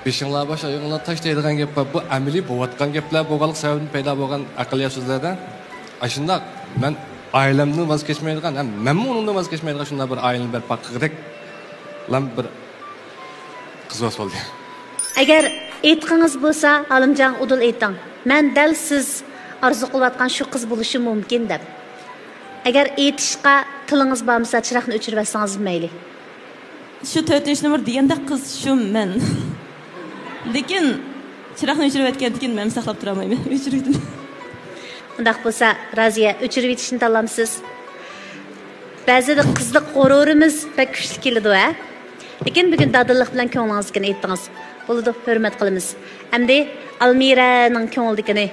بېشىڭلار باش، ئايىغىڭلار تاش دەيدىغان گەپ بار. بۇ ئەمەلىي بولۇۋاتقان گەپلەر بولغانلىق سەۋەبىدىن پەيدا بولغان ئەقلىيە سۆزلەردە. ئاشۇنداق، مەن ئائىلەمدىن ۋاز كەچمەيدىغان، ھەم مەنمۇ ئۇنىڭدىن ۋاز كەچمەيدىغان شۇنداق بىر ئائىلىنى بەرپا قىلغۇدەك بىر قىزۋاس بولدى. ئەگەر ئېيتقىڭىز بولسا، ئالىمجان، ئۇدۇل ئېيتىڭ. مەن دەل سىز ئارزۇ قىلىۋاتقان شۇ قىز بولۇشۇم مۇمكىن دەپ. ئەگەر ئېيتىشقا تىلىڭىز بارمىسا، چىراغنى ئۆچۈرۈۋەتسىڭىز مەيلى. شۇ تۆتىنچى نومۇر دېگەندەك قىز شۇ مەن. لېكىن چىراغنى ئۆچۈرۈۋەتكەندىن كېيىن مەن ساقلاپ تۇرالمايمەن. ئۆچۈرۈۋېتىمەن. ئۇنداق بولسا، رازىيە، ئۆچۈرۈۋېتىشنى تاللامسىز؟ بەزىدە قىزلىق غۇرۇرىمىز بەك كۈچلۈك كېلىدۇ، ھە؟ لېكىن بۈگۈن دادىللىق بىلەن كۆڭلىڭىزدىكىنى ئېيتتىڭىز. بولىدۇ، ھۆرمەت قىلىمىز. ئەمدى ئالمىرەنىڭ كۆڭلىدىكىنى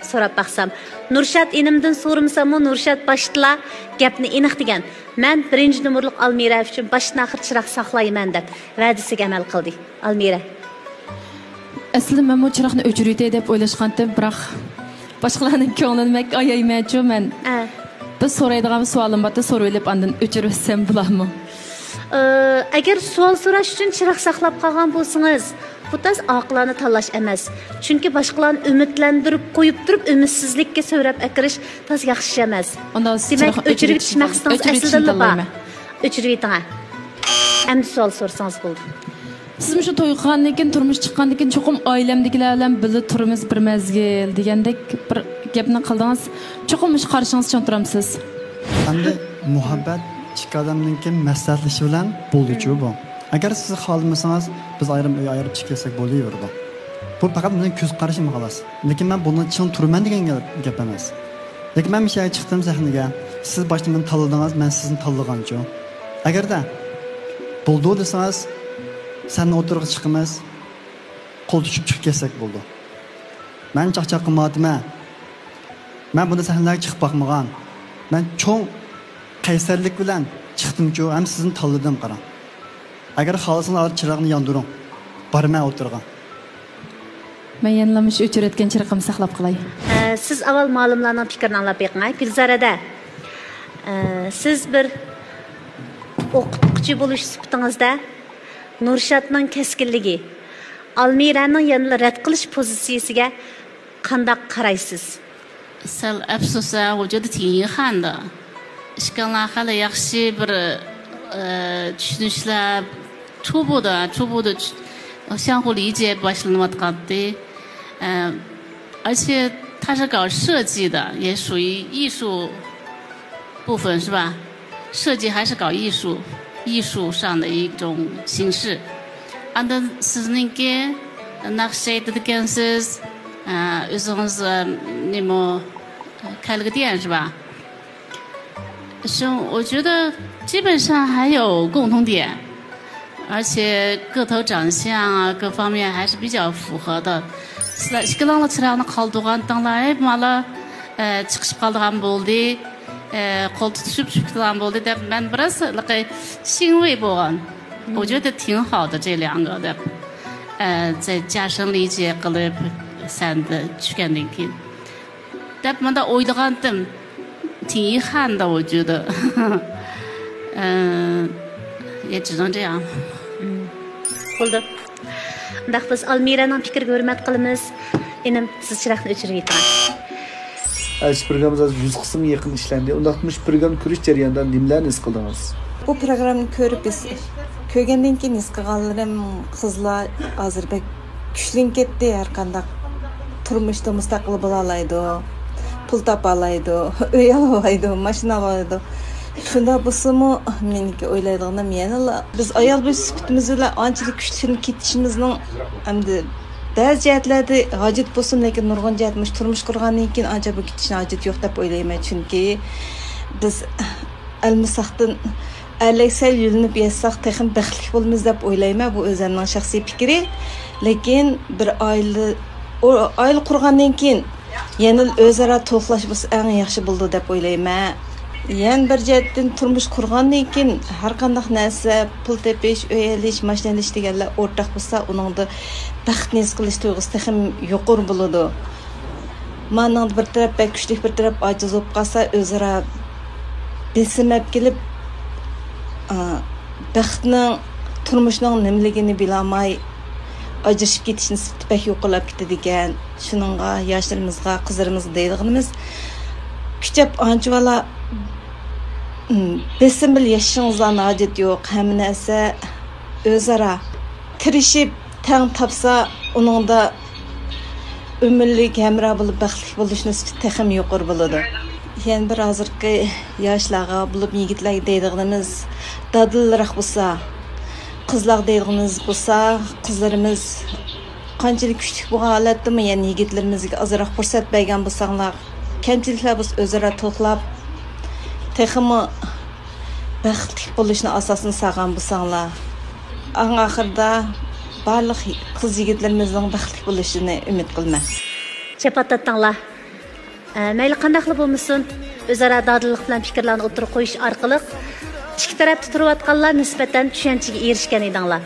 سوراپ باقسام. نۇرشات ئىنىمدىن سورىمىساممۇ، نۇرشات باشتىلا گەپنى ئېنىق دېگەن. مەن بىرىنچى نومۇرلۇق ئالمىرە ئۈچۈن باشتىن ئاخىر چىراغ ساقلايمەن دەپ ۋەدىسىگە ئەمەل قىلدى. ئالمىرە. ئەسلىدە مەنمۇ چىراغنى ئۆچۈرۈۋېتەي دەپ ئويلاشقانتىم، بىراق باشقىلارنىڭ كۆڭلىنى بەك ئايايمەنچۇ مەن. ئە. بىر سورايدىغان بىر سوئالىم بارتى، سورىۋېلىپ ئاندىن ئۆچۈرۈۋەتسەم بولارمۇ؟ ئە، ئەگەر سوئال سوراش ئۈچۈن چىراغ ساقلاپ قالغان بولسىڭىز، بۇ تاس ئاقىلانە تاللاش ئەمەس. چۈنكى باشقىلارنى ئۈمىدلەندۈرۈپ قويۇپ تۇرۇپ، ئۈمىدسىزلىككە سۆرەپ ئەكىرىش تاس ياخشى ئىش ئەمەس. ئۇنداق دېمەك، چىراغ ئۆچۈرۈۋېتىش ئۆچۈرۈۋېتىشنى مەقسىتىڭىز تاللايمەن. ئەسلىدىنلا بار. ئۆچۈرۈۋېتىڭە. ئەمدى سوئال سورىسىڭىز بولدى. سىز مۇشۇ توي قىلغاندىن كېيىن، تۇرمۇش چىققاندىن كېيىن، چوقۇم ئائىلەمدىكىلەر بىلەن بىللە تۇرىمىز بىر مەزگىل دېگەندەك بىر گەپنى قىلدىڭىز. چوقۇم مۇشۇ قارىشىڭىزدا چىڭ تۇرامسىز؟ ئەمدى مۇھەببەت ئىككى ئادەمنىڭكى مەسلىھەتلىشىشى بىلەن بولىدۇچۇ بۇ. ئەگەر سىز خالىمىسىڭىز، بىز ئايرىم ئۆي ئايرىپ چىقىپ كەتسەك بولۇۋېرىدۇ. بۇ پەقەت مېنىڭ كۆز قارىشىم، خالاس. لېكىن مەن بۇنىڭ چىڭ تۇرىمەن دېگەن گەپ، گەپ ئەمەس. لېكىن مەن مۇشۇ يەرگە چىقتىم سەھنىگە. سىز باشتا مېنى تاللىدىڭىز، مەن سىزنى تاللىغانچۇ. ئەگەردە بولدى دېسىڭىز، سەھنە ئوتتۇرىغا چىقىمىز، قول تۇتۇشۇپ چىقىپ كەتسەك بولىدۇ. مەن چاقچاق قىلمايۋاتىمەن. مەن بۇنداق سەھنىلەرگە چىقىپ باقمىغان. مەن چوڭ قەيسەرلىك بىلەن چىقتىمچۇ، ھەم سىزنى تاللىدىم، قاراڭ. ئەگەر خالىسىڭىز، ھازىر چىراغنى ياندۇرۇڭ. بارىمەن ئوتتۇرىغا. مەن يەنىلا مۇشۇ ئۆچۈرۈۋەتكەن چىرىقىمنى ساقلاپ قالاي. ئە، سىز ئاۋۋال مۇئەللىملارنىڭ پىكرىنى ئاڭلاپ بېقىڭ، ھە، گۈلزارەدە. ئە، سىز بىر ئوقۇتقۇچى بولۇش سۈپىتىڭىزدە نۇرشاتنىڭ كەسكىنلىكى، ئالمىرەنىڭ يەنىلا رەت قىلىش پوزىتسىيىسىگە قانداق قارايسىز؟ سەل ئەپسۇس-ھە، 我觉得挺遗憾的. ئىككىڭلار خېلى ياخشى بىر، ئە، چۈشىنىشلەر، 初步的، 初步的 相互理解 باشلىنىۋاتقانتى. ئە، 而且他是搞设计的，也属于艺术部分，是吧？设计还是搞艺术，艺术上的一种形式。ئاندىن سىزنىڭكى ناخشا ئېيتىدىكەنسىز، ئە، ئۆزىڭىز، ئە، نېمە، كەلگۈدىيەن، 是吧？ 所以我觉得基本上还有共同点，而且个头长相啊，各方面还是比较符合的。سىلەر ئىككىلەڭلار چىراغنى قالدۇرغانتىڭلار، ھەي، مانا، ئە، چىقىشىپ قالىدىغان بولدى. ئە، قول تۇتۇشۇپ چۈشۈپ كېتىدىغان بولدى دەپ، مەن بىراز ھېلىقى شىڭۋېي بولغان. 我觉得挺好的这两个 دەپ. ئە، 在加深理解 قىلىپ، سەندە چۈشكەندىن كېيىن دەپ مۇنداق ئويلىغانتىم. 挺遗憾的，我觉得. 嗯，也只能这样. بولدى. ئۇنداق بىز ئالمىرەنىڭ پىكرىگە ھۆرمەت قىلىمىز. ئىنىم، سىز چىراغنى ئۆچۈرۈۋېتىڭ. ئەلچى پروگراممىمىز ھازىر يۈز قىسىمغا يېقىن ئىشلەندى. ئۇنداقتا مۇشۇ پروگراممىنى كۆرۈش جەريانىدا نېمىلەرنى ھېس قىلدىڭىز؟ بۇ پروگراممىنى كۆرۈپ ھېس، كۆرگەندىن كېيىن ھېس قىلغانلىرىم، قىزلار ھازىر بەك كۈچلىنىپ كەتتى. ھەر قانداق تۇرمۇشتا مۇستەقىل بولالايدۇ، پۇل تاپالايدۇ، ئۆي ئالالايدۇ، ماشىنا ئالالايدۇ. شۇنداق بولسىمۇ، مېنىڭكى ئويلايدىغىنىم يەنىلا بىز ئايال بولۇش سۈپىتىمىز بىلەن ئانچىلىك كۈچلىنىپ كېتىشىمىزنىڭ ئەمدى بەزى جەھەتلەردە ھاجەت بولسىمۇ، لېكىن نۇرغۇن جەھەت مۇشۇ تۇرمۇش قۇرغاندىن كېيىن ئانچە بۇ كېتىشنىڭ ھاجىتى يوق دەپ ئويلايمەن. چۈنكى بىز ئەلمىساقتىن ئەرلەك سەل يۆلىنىپ ياتساق تېخىمۇ بەختلىك بولىمىز دەپ ئويلايمەن. بۇ ئۆزۈمنىڭ شەخسىي پىكرى. لېكىن بىر ئائىلە، ئو-، ئائىلە قۇرغاندىن كېيىن يەنىلا ئۆزئارا تولۇقلاش بولسا ئەڭ ياخشى بولىدۇ دەپ ئويلايمەن. يەنە بىر جەھەتتىن تۇرمۇش قۇرغاندىن كېيىن ھەر قانداق نەرسە، پۇل تېپىش، ئۆي ئېلىش، ماشىنا ئېلىش دېگەنلەر ئورتاق بولسا، ئۇنىڭدا بەختنى ھېس قىلىش تۇيغۇسى تېخىمۇ يۇقىرى بولىدۇ. مانىڭدا بىر تەرەپ بەك كۈچلۈك، بىر تەرەپ ئاجىز بولۇپ قالسا، ئۆزئارا بېسىم ئەپ كېلىپ، ئا، بەختنىڭ، تۇرمۇشنىڭ نېمىلىكىنى بىلەلمەي ئاجرىشىپ كېتىش نىسبىتى بەك يۇقىرىلاپ كېتىدىكەن. شۇنىڭغا ياشلىرىمىزغا، قىزلىرىمىزغا دەيدىغىنىمىز، كۈچەپ ئانچىۋالا، ئىم، بېسىم بىلەن ياشىشىڭىزلارنىڭ ھاجىتى يوق. ھەممە نەرسە ئۆزئارا تىرىشىپ، تەڭ تاپسا، ئۇنىڭدا ئۆمۈرلۈك ھەمراھ بولۇپ بەختلىك بولۇش نىسبىتى تېخىمۇ يۇقىرى بولىدۇ. يەنە بىر ھازىرقى ياشلارغا بولۇپ يىگىتلەرگە دەيدىغىنىمىز، دادىلراق بولسا، قىزلارغا دەيدىغىنىمىز بولسا، قىزلىرىمىز قانچىلىك كۈچلۈك بولغان ھالەتتىمۇ، يەنە يىگىتلىرىمىزگە ئازراق پۇرسەت بەرگەن بولساڭلار، كەمچىلىكلەر بولسا ئۆزئارا تولۇقلاپ، تېخىمۇ بەختلىك بولۇشنى ئاساسىنى سالغان بولساڭلار، ئەڭ ئاخىرىدا بارلىق قىز يىگىتلىرىمىزنىڭ بەختلىك بولۇشىنى ئۈمىد قىلىمەن. شاپات تارتىڭلار. ئە، مەيلى قانداقلا بولمىسۇن، ئۆزئارا دادىللىق بىلەن پىكىرلەرنى ئوتتۇرىغا قويۇش ئارقىلىق ئىككى تەرەپتە تۇرۇۋاتقانلار نىسبەتەن چۈشەنچىگە ئېرىشكەن ئىدىڭلار.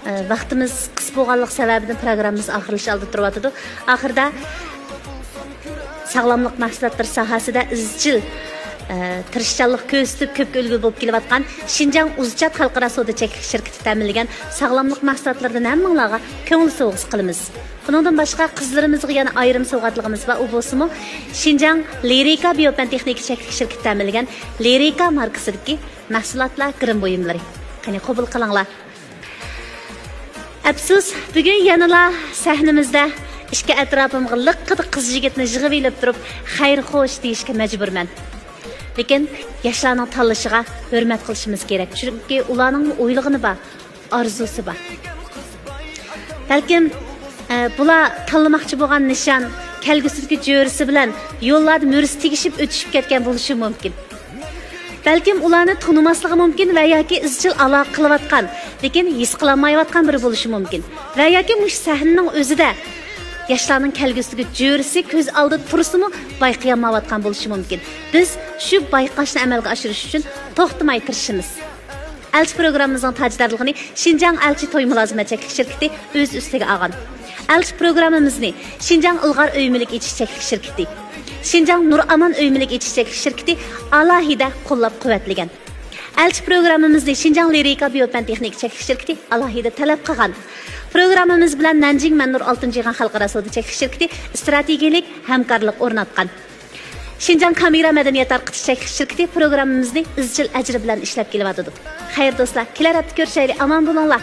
ئە، ۋاقتىمىز قىس بولغانلىقى سەۋەبىدىن پروگراممىمىز ئاخىرلىشىش ئالدىدا تۇرۇۋاتىدۇ. ئاخىرىدا ساغلاملىق مەھسۇلاتلىرى ساھەسىدە ئىزچىل، ئە، تىرىشچانلىق كۆرسىتىپ، كۆپكە ئۈلگە بولۇپ كېلىۋاتقان شىنجاڭ ئۇزچات خەلقئارا سودا چەكلىك شىركىتى تەمىنلىگەن ساغلاملىق مەھسۇلاتلىرىدىن ھەممىڭلارغا كۆڭۈل سوۋغىسى قىلىمىز. ئۇنىڭدىن باشقا، قىزلىرىمىزغا يەنە ئايرىم سوۋغاتلىقىمىز بار، ئۇ بولسىمۇ شىنجاڭ لىرىكا بىيوپەن تېخنىكا چەكلىك شىركىتى تەمىنلىگەن لىرىكا ماركىسىدىكى مەھسۇلاتلار، گىرىم بۇيۇملىرى. قېنى، قوبۇل قىلىڭلار. ئەپسۇس، بۈگۈن يەنىلا سەھنىمىزدە ئىككى ئەتراپىمغا لىققىدە قىز يىگىتنى يىغىۋېلىپ تۇرۇپ، خەير خوش دېيىشكە مەجبۇرمەن. لېكىن ياشلارنىڭ تاللىشىغا ھۆرمەت قىلىشىمىز كېرەك، چۈنكى ئۇلارنىڭمۇ ئويلىغىنى بار، ئارزۇسى بار. بەلكىم، ئە، بۇلار تاللىماقچى بولغان نىشان كەلگۈسىدىكى جۆرىسى بىلەن يوللاردا مۈرىسى تېگىشىپ ئۆتۈشۈپ كەتكەن بولۇشى مۇمكىن. بەلكىم ئۇلارنى تونۇماسلىقى مۇمكىن ۋە ياكى ئىزچىل ئالاقە قىلىۋاتقان، لېكىن ھېس قىلالمايۋاتقان بىرى بولۇشى مۇمكىن. ۋە ياكى مۇشۇ سەھنىنىڭ ئۆزىدە ياشلارنىڭ كەلگۈسىدىكى جۆرىسى كۆز ئالدىدا تۇرسىمۇ، بايقىيالمايۋاتقان بولۇشى مۇمكىن. بىز شۇ بايقاشنى ئەمەلگە ئاشۇرۇش ئۈچۈن توختىماي تىرىشىمىز. ئەلچى پروگراممىمىزنىڭ تاجدارلىقىنى شىنجاڭ ئەلچى توي مۇلازىمەت چەكلىك شىركىتى ئۆز ئۈستىگە ئالغان. ئەلچى پروگراممىمىزنى شىنجاڭ ئىلغار ئۆي مۈلۈك ئېچىش چەكلىك شىركىتى، شىنجاڭ نۇرئامان ئۆي مۈلۈك ئېچىش چەكلىك شىركىتى ئالاھىدە قوللاپ قۇۋۋەتلىگەن. ئەلچى پروگراممىمىزنى شىنجاڭ لىرىكا بىيوپەن تېخنىكا چەكلىك شىركىتى ئالاھىدە تەلەپ قىلغان. پروگراممىمىز بىلەن نەنجىڭ مەننۇر ئالتۇن جىغان خەلقئارا سودا چەكلىك شىركىتى ئىستراتېگىيەلىك ھەمكارلىق ئورناتقان. شىنجاڭ كامېرا مەدەنىيەت تارقىتىش چەكلىك شىركىتى پروگراممىمىزنى ئىزچىل ئەجرى بىلەن ئىشلەپ كېلىۋاتىدۇ. خەير دوستلار، كېلەر ھەپتە كۆرۈشەيلى، ئامان بولۇڭلار.